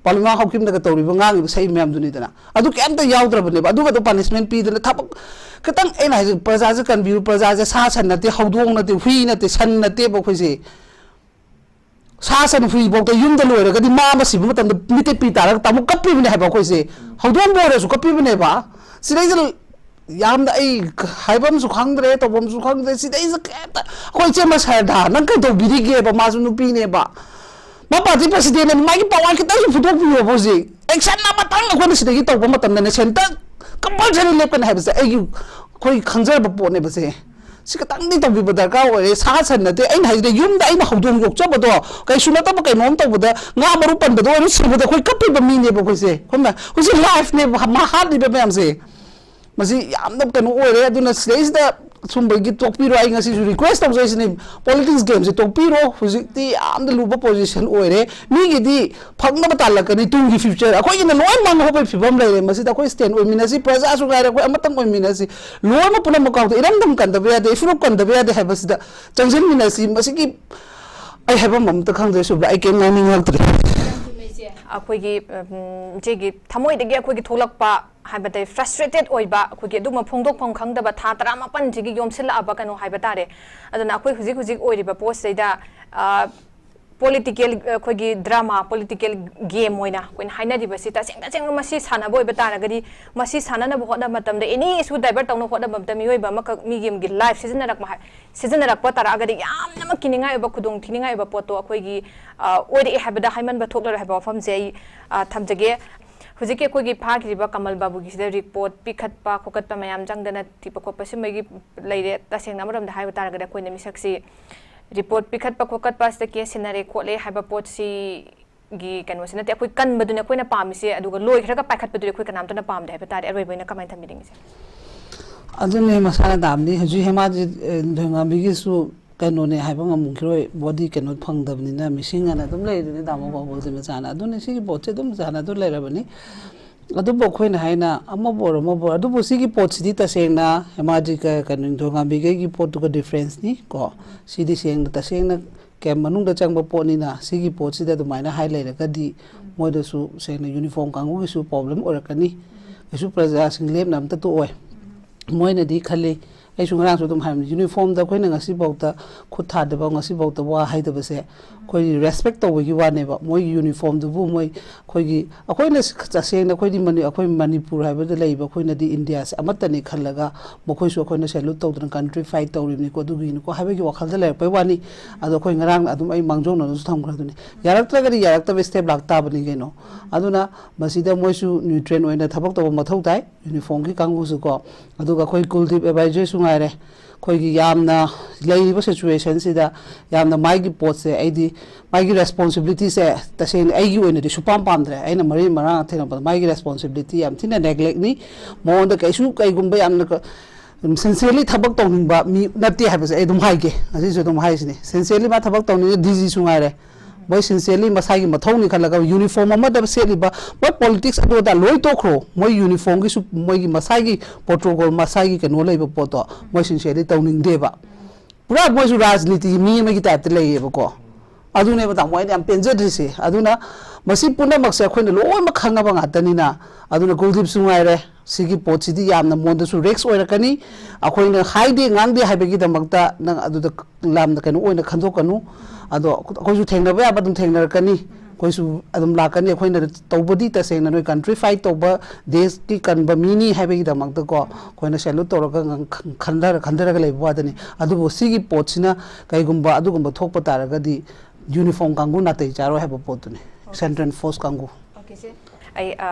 ꯄꯥꯎꯂꯤꯃꯥ ꯍꯥꯎꯀꯤꯞꯅꯒ ꯇꯧꯔꯤꯕ, ꯉꯥꯡꯉꯤꯕ, ꯁꯛꯏ ꯃꯌꯥꯝꯗꯨꯅꯤꯗꯅ꯫ ꯑꯗꯨ ꯀꯩꯝꯇ ꯌꯥꯎꯗ꯭ꯔꯕꯅꯦꯕ꯫ ꯑꯗꯨꯒꯗꯣ ꯄꯥꯅꯤꯁꯃꯦꯟ ꯄꯤꯗꯅ ꯊꯕꯛ ꯈꯤꯇꯪ, ꯑꯩꯅ ꯍꯥꯏꯁꯦ, ꯄ꯭ꯔꯖꯥꯁꯦ ꯀꯟꯕꯤꯌꯨ꯫ ꯄ꯭ꯔꯖꯥꯁꯦ ꯁꯥ ꯁꯟ ꯅꯠꯇꯦ, ꯍꯧꯗꯣꯡ ꯅꯠꯇꯦ, ꯍꯨꯏ ꯅꯠꯇꯦ, ꯁꯟ ꯅꯠꯇꯦꯕ ꯑꯩꯈꯣꯏꯁꯦ꯫ ꯁꯥ ꯁꯟ ꯍꯨꯏꯐꯥꯎꯗ ꯌꯨꯝꯗ ꯂꯣꯏꯔꯒꯗꯤ ꯃꯥ ꯑꯃ ꯁꯤꯕ ꯃꯇꯝꯗ ꯃꯤꯠꯇ ꯄꯤ ꯇꯥꯔꯒ ꯇꯥꯃꯨꯛ ꯀꯞꯄꯤꯕꯅꯦ ꯍꯥꯏꯕ ꯑꯩꯈꯣꯏꯁꯦ꯫ ꯍꯧꯗꯣꯡꯕꯨ ꯑꯣꯏꯔꯁꯨ ꯀꯞꯄꯤꯕꯅꯦꯕ꯫ ꯁꯤꯗꯩꯁꯤꯗ ꯌꯥꯝꯅ ꯑꯩ ꯍꯥꯏꯐꯝꯁꯨ ꯈꯪꯗ꯭ꯔꯦ, ꯇꯧꯐꯝꯁꯨ ꯈꯪꯗ꯭ꯔꯦ꯫ ꯁꯤꯗꯩꯁꯤꯗ ꯀꯩꯝꯇ, ꯑꯩꯈꯣꯏ ꯏꯆꯦ ꯃꯁꯥꯗ ꯅꯪ ꯀꯩꯗꯧꯕꯤꯔꯤꯒꯦꯕ? ꯃꯥꯁꯨ ꯅꯨꯄꯤꯅꯦꯕ, ꯃꯥ ꯄꯥꯔꯇꯤ ꯄ꯭ꯔꯁꯤꯗꯦꯟꯅꯦ, ꯃꯥꯒꯤ ꯄꯋꯥꯔ ꯈꯤꯇꯪꯁꯨ ꯐꯨꯗꯣꯛꯄꯤꯌꯣꯕ꯫ ꯍꯧꯖꯤꯛ ꯑꯦꯛꯁꯟ ꯑꯃꯇꯪ ꯑꯩꯈꯣꯏꯅ ꯁꯤꯗꯒꯤ ꯇꯧꯕ ꯃꯇꯝꯗꯅꯦ, ꯁꯦꯟꯇꯔ ꯀꯝꯄꯜꯁꯔꯤ ꯂꯦꯞꯀꯅꯤ ꯍꯥꯏꯕꯁꯦ ꯑꯩꯒꯤ, ꯑꯩꯈꯣꯏ ꯈꯪꯖꯔꯕ ꯄꯣꯠꯅꯦꯕꯁꯦ꯫ ꯁꯤ ꯈꯤꯇꯪꯗꯤ ꯇꯧꯕꯤꯕ ꯗꯔꯀꯥꯔ ꯑꯣꯏꯔꯦ꯫ ꯁꯥ ꯁꯟ ꯅꯠꯇꯦ, ꯑꯩꯅ ꯍꯥꯏꯁꯤꯗꯤ ꯌꯨꯝꯗ ꯑꯩꯅ ꯍꯧꯗꯣꯡ ꯌꯣꯛꯆꯕꯗꯣ, ꯀꯩꯁꯨ ꯅꯠꯇꯕ ꯀꯩꯅꯣꯝ ꯇꯧꯕꯗ, ꯉꯥ ꯃꯔꯨ ꯄꯟꯕꯗ ꯑꯣꯏꯔꯣ, ꯁꯤꯕꯗ ꯑꯩꯈꯣꯏ ꯀꯞꯄꯤꯕ ꯃꯤꯅꯦꯕ ꯑꯩꯈꯣꯏꯁꯦ꯫ ꯑꯩꯈꯣꯏꯅ ꯍꯧꯖꯤꯛ ꯂꯥꯏꯐꯅꯦꯕ ꯃꯥ ꯍꯥꯠꯂꯤꯕ ꯃꯌꯥꯝꯁꯦ꯫ ꯃꯁꯤ ꯌꯥꯝꯅ ꯀꯩꯅꯣ ꯑꯣꯏꯔꯦ꯫ ꯑꯗꯨꯅ ꯁꯤꯗꯩꯁꯤꯗ ꯁꯨꯝꯕꯒꯤ ꯇꯣꯛꯄꯤꯔꯣ꯫ ꯑꯩ ꯉꯁꯤꯁꯨ ꯔꯤꯀ꯭ꯋꯦꯁ ꯇꯧꯖꯩꯁꯤꯅꯤ, ꯄꯣꯂꯤꯇꯤꯛꯁ ꯒꯦꯝꯁꯦ ꯇꯣꯛꯄꯤꯔꯣ꯫ ꯍꯧꯖꯤꯛꯇꯤ ꯌꯥꯝꯅ ꯂꯨꯕ ꯄꯣꯖꯤꯁꯟ ꯑꯣꯏꯔꯦ꯫ ꯃꯤꯒꯤꯗꯤ ꯐꯪꯅꯕ ꯇꯥꯜꯂꯛꯀꯅꯤ ꯇꯨꯡꯒꯤ ꯐ꯭ꯌꯨꯆꯔ, ꯑꯩꯈꯣꯏꯒꯤꯅ ꯂꯣꯏ ꯃꯥꯡꯍꯧꯕꯒꯤ ꯐꯤꯕꯝ ꯂꯩꯔꯦ꯫ ꯃꯁꯤꯗ ꯑꯩꯈꯣꯏ ꯁ꯭ꯇꯦꯟ ꯑꯣꯏꯃꯤꯟꯅꯁꯤ, ꯄ꯭ꯔꯖꯥꯁꯨ ꯉꯥꯏꯔꯦ, ꯑꯩꯈꯣꯏ ꯑꯃꯇꯪ ꯑꯣꯏꯃꯤꯟꯅꯁꯤ꯫ ꯂꯣꯏꯅꯃꯛ ꯄꯨꯝꯅꯃꯛ ꯀꯥꯎꯗ ꯏꯔꯝꯗꯝ ꯀꯟꯗꯕ ꯌꯥꯗꯦ, ꯏꯐꯨꯔꯨꯞ ꯀꯟꯗꯕ ꯌꯥꯗꯦ ꯍꯥꯏꯕꯁꯤꯗ ꯆꯪꯁꯤꯟꯃꯤꯟꯅꯁꯤ꯫ ꯃꯁꯤꯒꯤ ꯑꯩ ꯍꯥꯏꯐꯝ ꯑꯝꯇ ꯈꯪꯗ꯭ꯔꯦ, ꯁꯨꯕ꯭ꯔꯥ? ꯑꯩ ꯀꯩꯝ ꯉꯥꯡꯅꯤꯡꯉꯛꯇ꯭ꯔꯦ꯫ ꯑꯩꯈꯣꯏꯒꯤ ꯎꯝ, ꯏꯆꯦꯒꯤ ꯊꯃꯣꯏꯗꯒꯤ ꯑꯩꯈꯣꯏꯒꯤ ꯊꯣꯛꯂꯛꯄ ꯍꯥꯏꯕꯗꯤ ꯐ꯭ꯔꯁꯇ꯭ꯔꯦꯇꯦꯠ ꯑꯣꯏꯕ, ꯑꯩꯈꯣꯏꯒꯤ ꯑꯗꯨꯒꯨꯝꯕ ꯐꯣꯡꯗꯣꯛꯐꯝ ꯈꯪꯗꯕ ꯊꯥ ꯇꯔꯥꯃꯥꯄꯟꯁꯤꯒꯤ ꯌꯣꯝꯁꯤꯜꯂꯛꯑꯕ ꯀꯩꯅꯣ ꯍꯥꯏꯕ ꯇꯥꯔꯦ꯫ ꯑꯗꯨꯅ ꯑꯩꯈꯣꯏ ꯍꯧꯖꯤꯛ ꯍꯧꯖꯤꯛ ꯑꯣꯏꯔꯤꯕ ꯄꯣꯠꯁꯤꯗꯩꯗ, ꯑ, ꯄꯣꯂꯤꯇꯤꯀꯦꯜ, ꯑꯩꯈꯣꯏꯒꯤ ꯗ꯭ꯔꯃꯥ, ꯄꯣꯂꯤꯇꯤꯀꯦꯜ ꯒꯦꯝ ꯑꯣꯏꯅ ꯑꯩꯈꯣꯏꯅ ꯍꯥꯏꯅꯔꯤꯕꯁꯤ ꯇꯁꯦꯡ ꯇꯁꯦꯡꯅ ꯃꯁꯤ ꯁꯥꯟꯅꯕ ꯑꯣꯏꯕ ꯇꯥꯔꯒꯗꯤ, ꯃꯁꯤ ꯁꯥꯟꯅꯅꯕ ꯍꯣꯠꯅꯕ ꯃꯇꯝꯗ ꯑꯦꯅꯤ ꯏꯁꯨ ꯗꯥꯏꯚꯔꯠ ꯇꯧꯅꯕ ꯍꯣꯠꯅꯕ ꯃꯇꯝꯗ ꯃꯤꯑꯣꯏꯕ ꯑꯃꯈꯛ ꯃꯤꯒꯤ ꯑꯃꯒꯤ ꯂꯥꯏꯐ ꯁꯤꯖꯤꯟꯅꯔꯛꯄ ꯍꯥꯏ-, ꯁꯤꯖꯤꯟꯅꯔꯛꯄ ꯇꯥꯔꯛꯑꯒꯗꯤ ꯌꯥꯝꯅꯃꯛ ꯀꯤꯅꯤꯡꯉꯥꯏ ꯑꯣꯏꯕ, ꯈꯨꯗꯣꯡ ꯊꯤꯅꯤꯡꯉꯥꯏ ꯑꯣꯏꯕ ꯄꯣꯠꯇꯣ ꯑꯩꯈꯣꯏꯒꯤ, ꯑ, ꯑꯣꯏꯔꯛꯑꯦ ꯍꯥꯏꯕꯗ ꯍꯥꯏꯃꯟꯕ ꯊꯣꯛꯂꯔꯣꯏ ꯍꯥꯏꯕ ꯋꯥꯐꯝꯁꯦ ꯑꯩ, ꯑ, ꯊꯝꯖꯒꯦ꯫ ꯍꯧꯖꯤꯛꯀꯤ ꯑꯩꯈꯣꯏꯒꯤ ꯐꯥꯈꯤꯕ ꯀꯃꯜ ꯕꯥꯕꯨꯒꯤꯁꯤꯗ ꯔꯤꯄꯣꯔꯠ ꯄꯤꯈꯠꯄ ꯈꯣꯀꯠꯄ ꯃꯌꯥꯝ ꯆꯪꯗꯅ ꯊꯤꯕ ꯈꯣꯠꯄ ꯁꯤꯃꯒꯤ ꯂꯩꯔꯦ꯫ ꯇꯁꯦꯡꯅ ꯑꯃꯔꯣꯝꯗ ꯍꯥꯏꯕ ꯇꯥꯔꯒꯗꯤ ꯑꯩꯈꯣꯏꯅ ꯃꯤꯁꯛꯁꯤ ꯔꯤꯄꯣꯔꯠ ꯄꯤꯈꯠꯄ ꯈꯣꯀꯠꯄ ꯑꯁꯤꯗ ꯀꯦꯁ ꯁꯤꯟꯅꯔꯦ ꯈꯣꯠꯂꯦ ꯍꯥꯏꯕ ꯄꯣꯠꯁꯤꯒꯤ ꯀꯩꯅꯣꯁꯤ ꯅꯠꯇꯦ꯫ ꯑꯩꯈꯣꯏ ꯀꯟꯕꯗꯨꯅꯦ ꯑꯩꯈꯣꯏꯅ ꯄꯥꯝꯃꯤꯁꯦ, ꯑꯗꯨꯒ ꯂꯣꯏꯈ꯭ꯔꯒ ꯄꯥꯏꯈꯠꯄꯗꯨꯗꯤ ꯑꯩꯈꯣꯏ ꯀꯅꯥꯝꯇꯅ ꯄꯥꯝꯗꯦ ꯍꯥꯏꯕ ꯇꯥꯔꯦ꯫ ꯑꯔꯣꯏꯕ ꯑꯣꯏꯅ ꯀꯃꯥꯏꯅ ꯊꯝꯕꯤꯅꯤꯡꯉꯤꯁꯦ? ꯑꯗꯨꯅꯦ, ꯃꯁꯥꯅ ꯇꯥꯕꯅꯤ꯫ ꯍꯧꯖꯤꯛ ꯍꯦꯃꯥꯖꯤꯠ, ꯑ, ꯅꯤꯡꯊꯧꯉꯥꯝꯕꯤꯒꯤꯁꯨ ꯀꯩꯅꯣꯅꯦ ꯍꯥꯏꯕ ꯉꯝꯈꯤꯔꯣꯏ, ꯕꯣꯗꯤ ꯀꯩꯅꯣ ꯐꯪꯗꯕꯅꯤꯅ ꯃꯤꯁꯤꯡ ꯑꯅ ꯑꯗꯨꯝ ꯂꯩꯔꯤꯗꯨꯅꯤ ꯗꯥꯃꯣ ꯕꯥꯕꯨꯗꯤ ꯃꯆꯥꯅ꯫ ꯑꯗꯨꯅꯤ, ꯁꯤꯒꯤ ꯄꯣꯠꯁꯦ ꯑꯗꯨꯝ ꯁꯥꯟꯅꯗꯨ ꯂꯩꯔꯕꯅꯤ꯫ ꯑꯗꯨꯕꯨ ꯑꯩꯈꯣꯏꯅ ꯍꯥꯏꯅ ꯑꯃꯕꯨ ꯑꯣꯏꯔꯣ ꯑꯃꯕꯨ ꯑꯣꯏꯔꯣ, ꯑꯗꯨꯕꯨ ꯁꯤꯒꯤ ꯄꯣꯠꯁꯤꯗꯤ ꯇꯁꯦꯡꯅ ꯍꯦꯃꯥꯖꯤꯠ ꯀ-, ꯀꯩꯅꯣ, ꯅꯤꯡꯊꯧꯉꯥꯝꯕꯤꯈꯩꯒꯤ ꯄꯣꯠꯇꯨꯒ ꯗꯤꯐ꯭ꯔꯦꯟꯁꯅꯤ ꯀꯣ꯫ ꯁꯤꯗꯤ ꯁꯦꯡꯅ ꯇꯁꯦꯡꯅ ꯀꯦꯝ ꯃꯅꯨꯡꯗ ꯆꯪꯕ ꯄꯣꯠꯅꯤꯅ ꯁꯤꯒꯤ ꯄꯣꯠꯁꯤꯗ ꯑꯗꯨꯃꯥꯏꯅ ꯍꯥꯏ ꯂꯩꯔꯒꯗꯤ ꯃꯣꯏꯗꯁꯨ ꯁꯦꯡꯅ ꯌꯨꯅꯤꯐꯣꯔꯝ ꯀꯥꯡꯕꯨꯒꯤꯁꯨ ꯄ꯭ꯔꯣꯕ꯭ꯂꯦꯝ ꯑꯣꯏꯔꯛꯀꯅꯤ꯫ ꯀꯩꯁꯨ ꯄ꯭ꯔꯖꯥꯁꯤꯡ ꯂꯦꯝꯅ ꯑꯝꯇ ꯇꯣꯛꯑꯣꯏ꯫ ꯃꯣꯏꯅꯗꯤ ꯈꯜꯂꯤ, ꯑꯩꯁꯨ ꯉꯔꯥꯡꯁꯨ ꯑꯗꯨꯝ ꯍꯥꯏꯕꯅꯤ, ꯌꯨꯅꯤꯐꯣꯔꯝꯗ ꯑꯩꯈꯣꯏꯅ ꯉꯁꯤꯐꯥꯎꯗ ꯈꯨꯠ ꯊꯥꯗꯕ, ꯉꯁꯤꯐꯥꯎꯗ ꯋꯥ ꯍꯥꯏꯗꯕꯁꯦ ꯑꯩꯈꯣꯏ ꯔꯦꯁꯄꯦꯛ ꯇꯧꯕꯒꯤ ꯋꯥꯅꯦꯕ꯫ ꯃꯣꯏꯒꯤ ꯌꯨꯅꯤꯐꯣꯔꯝꯗꯨꯕꯨ ꯃꯣꯏ, ꯑꯩꯈꯣꯏꯒꯤ, ꯑꯩꯈꯣꯏꯅ ꯇꯁꯦꯡꯅ ꯑꯩꯈꯣꯏꯗꯤ ꯃꯅꯤ-, ꯑꯩꯈꯣꯏ ꯃꯅꯤꯄꯨꯔ ꯍꯥꯏꯕꯗ ꯂꯩꯕ ꯑꯩꯈꯣꯏꯅꯗꯤ ꯏꯟꯗꯤꯌꯥꯁꯦ ꯑꯃꯠꯇꯅꯤ ꯈꯜꯂꯒ ꯃꯈꯣꯏꯁꯨ ꯑꯩꯈꯣꯏꯅ ꯁꯦꯂꯨꯠ ꯇꯧꯗꯅ ꯀꯟꯇ꯭ꯔꯤ ꯐꯥꯏꯠ ꯇꯧꯔꯤꯕꯅꯤꯀꯣ, ꯑꯗꯨꯒꯤꯅꯤꯀꯣ ꯍꯥꯏꯕꯒꯤ ꯋꯥꯈꯜꯗ ꯂꯩꯔꯛꯄꯩ ꯋꯥꯅꯤ꯫ ꯑꯗꯣ ꯑꯩꯈꯣꯏ ꯉꯔꯥꯡ ꯑꯗꯨꯝ ꯑꯩ ꯃꯥꯡꯖꯧꯅꯅꯁꯨ ꯊꯝꯈ꯭ꯔꯗꯨꯅꯤ꯫ ꯌꯥꯔꯛꯇ꯭ꯔꯒꯗꯤ ꯌꯥꯔꯛꯇꯕ ꯁ꯭ꯇꯦꯞ ꯂꯥꯛꯇꯥꯕꯅꯤ ꯀꯩꯅꯣ꯫ ꯑꯗꯨꯅ ꯃꯁꯤꯗ ꯃꯣꯏꯁꯨ ꯅ꯭ꯌꯨꯇ꯭ꯔꯦꯟ ꯑꯣꯏꯅ ꯊꯕꯛ ꯇꯧꯕ ꯃꯊꯧ ꯇꯥꯏ, ꯌꯨꯅꯤꯐꯣꯔꯝꯒꯤ ꯀꯥꯡꯕꯨꯁꯨ ꯀꯣ꯫ ꯑꯗꯨꯒ ꯑꯩꯈꯣꯏ ꯀꯨꯜꯗꯤꯞ ꯑꯦꯗꯚꯥꯏꯖꯔꯁꯨ ꯉꯥꯏꯔꯦ, ꯑꯩꯈꯣꯏꯒꯤ ꯌꯥꯝꯅ ꯂꯩꯔꯤꯕ ꯁꯤꯆꯨꯋꯦꯁꯟꯁꯤꯗ ꯌꯥꯝꯅ ꯃꯥꯒꯤ ꯄꯣꯠꯁꯦ, ꯑꯩꯗꯤ ꯃꯥꯒꯤ ꯔꯦꯁꯄꯣꯟꯁꯤꯕꯤꯂꯤꯇꯤꯁꯦ ꯇꯁꯦꯡꯅ ꯑꯩꯒꯤ ꯑꯣꯏꯅꯗꯤ ꯁꯨꯄꯥꯝ ꯄꯥꯝꯗ꯭ꯔꯦ꯫ ꯑꯩꯅ ꯃꯔꯤ ꯃꯔꯥꯡ ꯊꯦꯡꯅꯕꯗ ꯃꯥꯒꯤ ꯔꯦꯁꯄꯣꯟꯁꯤꯕꯤꯂꯤꯇꯤ ꯌꯥꯝ ꯊꯤꯅ ꯅꯦꯒ꯭ꯂꯦꯛꯅꯤ꯫ ꯃꯉꯣꯟꯗ ꯀꯩꯁꯨ ꯀꯩꯒꯨꯝꯕ ꯌꯥꯝꯅ ꯀ-, ꯁꯤꯟꯁꯤꯌꯔꯂꯤ ꯊꯕꯛ ꯇꯧꯅꯤꯡꯕ ꯃꯤ ꯅꯠꯇꯦ ꯍꯥꯏꯕꯁꯦ ꯑꯩ ꯑꯗꯨꯝ ꯍꯥꯏꯒꯦ, ꯉꯁꯤꯁꯨ ꯑꯗꯨꯝ ꯍꯥꯏꯁꯤꯅꯤ꯫ ꯁꯤꯟꯁꯤꯌꯔꯂꯤ ꯃꯥ ꯊꯕꯛ ꯇꯧꯅꯤꯡꯉꯦ, ꯗꯤ ꯖꯤꯁꯨ ꯉꯥꯏꯔꯦ꯫ ꯃꯣꯏ ꯁꯤꯟꯁꯤꯌꯔꯂꯤ ꯃꯁꯥꯒꯤ ꯃꯊꯧꯅꯤ ꯈꯜꯂꯒ ꯌꯨꯅꯤꯐꯣꯔꯝ ꯑꯃꯗ ꯁꯦꯠꯂꯤꯕ ꯃꯣꯏ ꯄꯣꯂꯤꯇꯤꯛꯁ ꯑꯗꯨ ꯑꯗꯥ ꯂꯣꯏ ꯇꯣꯛꯈ꯭ꯔꯣ꯫ ꯃꯣꯏ ꯌꯨꯅꯤꯐꯣꯔꯝꯒꯤꯁꯨ ꯃꯣꯏꯒꯤ ꯃꯁꯥꯒꯤ ꯄ꯭ꯔꯣꯇꯣꯀꯣꯜ, ꯃꯁꯥꯒꯤ ꯀꯩꯅꯣ ꯂꯩꯕ ꯄꯣꯠꯇꯣ ꯃꯣꯏ ꯁꯤꯟꯁꯤꯌꯔꯂꯤ ꯇꯧꯅꯤꯡꯗꯦꯕ꯫ ꯄꯨꯔꯥ ꯃꯣꯏꯁꯨ ꯔꯥꯖꯅꯤꯇꯤꯒꯤ ꯃꯤ ꯑꯃꯒꯤ ꯇꯥꯏꯞꯇ ꯂꯩꯌꯦꯕꯀꯣ꯫ ꯑꯗꯨꯅꯦꯕ ꯇꯥꯃꯣ ꯑꯩꯅ ꯌꯥꯝ ꯄꯦꯟꯖꯗ꯭ꯔꯤꯁꯦ꯫ ꯑꯗꯨꯅ ꯃꯁꯤ ꯄꯨꯝꯅꯃꯛꯁꯦ ꯑꯩꯈꯣꯏꯅ ꯂꯣꯏꯅꯃꯛ ꯈꯪꯉꯕ ꯉꯥꯛꯇꯅꯤꯅ, ꯑꯗꯨꯅ ꯀꯨꯜꯗꯤꯞꯁꯨ ꯉꯥꯏꯔꯦ, ꯁꯤꯒꯤ ꯄꯣꯠꯁꯤꯗꯤ ꯌꯥꯝꯅ ꯃꯉꯣꯟꯗꯁꯨ ꯔꯤꯛꯁ ꯑꯣꯏꯔꯛꯀꯅꯤ꯫ ꯑꯩꯈꯣꯏꯅ ꯍꯥꯏꯗꯦ ꯉꯥꯡꯗꯦ ꯍꯥꯏꯕꯒꯤꯗꯃꯛꯇ ꯅꯪ ꯑꯗꯨꯗ ꯂꯥꯝꯅ ꯀꯩꯅꯣ ꯑꯣꯏꯅ ꯈꯟꯗꯣꯛꯀꯅꯨ꯫ ꯑꯗꯣ ꯑꯩꯈꯣꯏꯁꯨ ꯊꯦꯡꯅꯕ ꯌꯥꯕ ꯑꯗꯨꯝ ꯊꯦꯡꯅꯔꯛꯀꯅꯤ, ꯑꯩꯈꯣꯏꯁꯨ ꯑꯗꯨꯝ ꯂꯥꯛꯀꯅꯤ꯫ ꯑꯩꯈꯣꯏꯅ ꯇꯧꯕꯗꯤ ꯇꯁꯦꯡꯅ ꯅꯣꯏ ꯀꯟꯇ꯭ꯔꯤ ꯐꯥꯏꯠ ꯇꯧꯕ, ꯗꯦꯁꯀꯤ ꯀꯟꯕ ꯃꯤꯅꯤ ꯍꯥꯏꯕꯒꯤꯗꯃꯛꯇꯀꯣ ꯑꯩꯈꯣꯏꯅ ꯁꯦꯂꯨꯠ ꯇꯧꯔꯒ ꯈꯟꯊꯔ ꯈꯟꯊꯔꯒ ꯂꯩꯕ ꯋꯥꯗꯅꯤ꯫ ꯑꯗꯨꯕꯨ ꯁꯤꯒꯤ ꯄꯣꯠꯁꯤꯅ ꯀꯩꯒꯨꯝꯕ ꯑꯗꯨꯒꯨꯝꯕ ꯊꯣꯛꯄ ꯇꯥꯔꯒꯗꯤ ꯌꯨꯅꯤꯐꯣꯔꯝ ꯀꯥꯡꯕꯨ ꯅꯥꯇꯩ ꯆꯥꯔꯣꯏ ꯍꯥꯏꯕ ꯄꯣꯠꯇꯨꯅꯤ꯫ ꯁꯦꯟꯇ꯭ꯔꯦꯜ ꯐꯣꯔꯁ ꯀꯥꯡꯕꯨ꯫ ꯑꯣꯀꯦ ꯁꯦ꯫ ꯑꯩ ꯑ,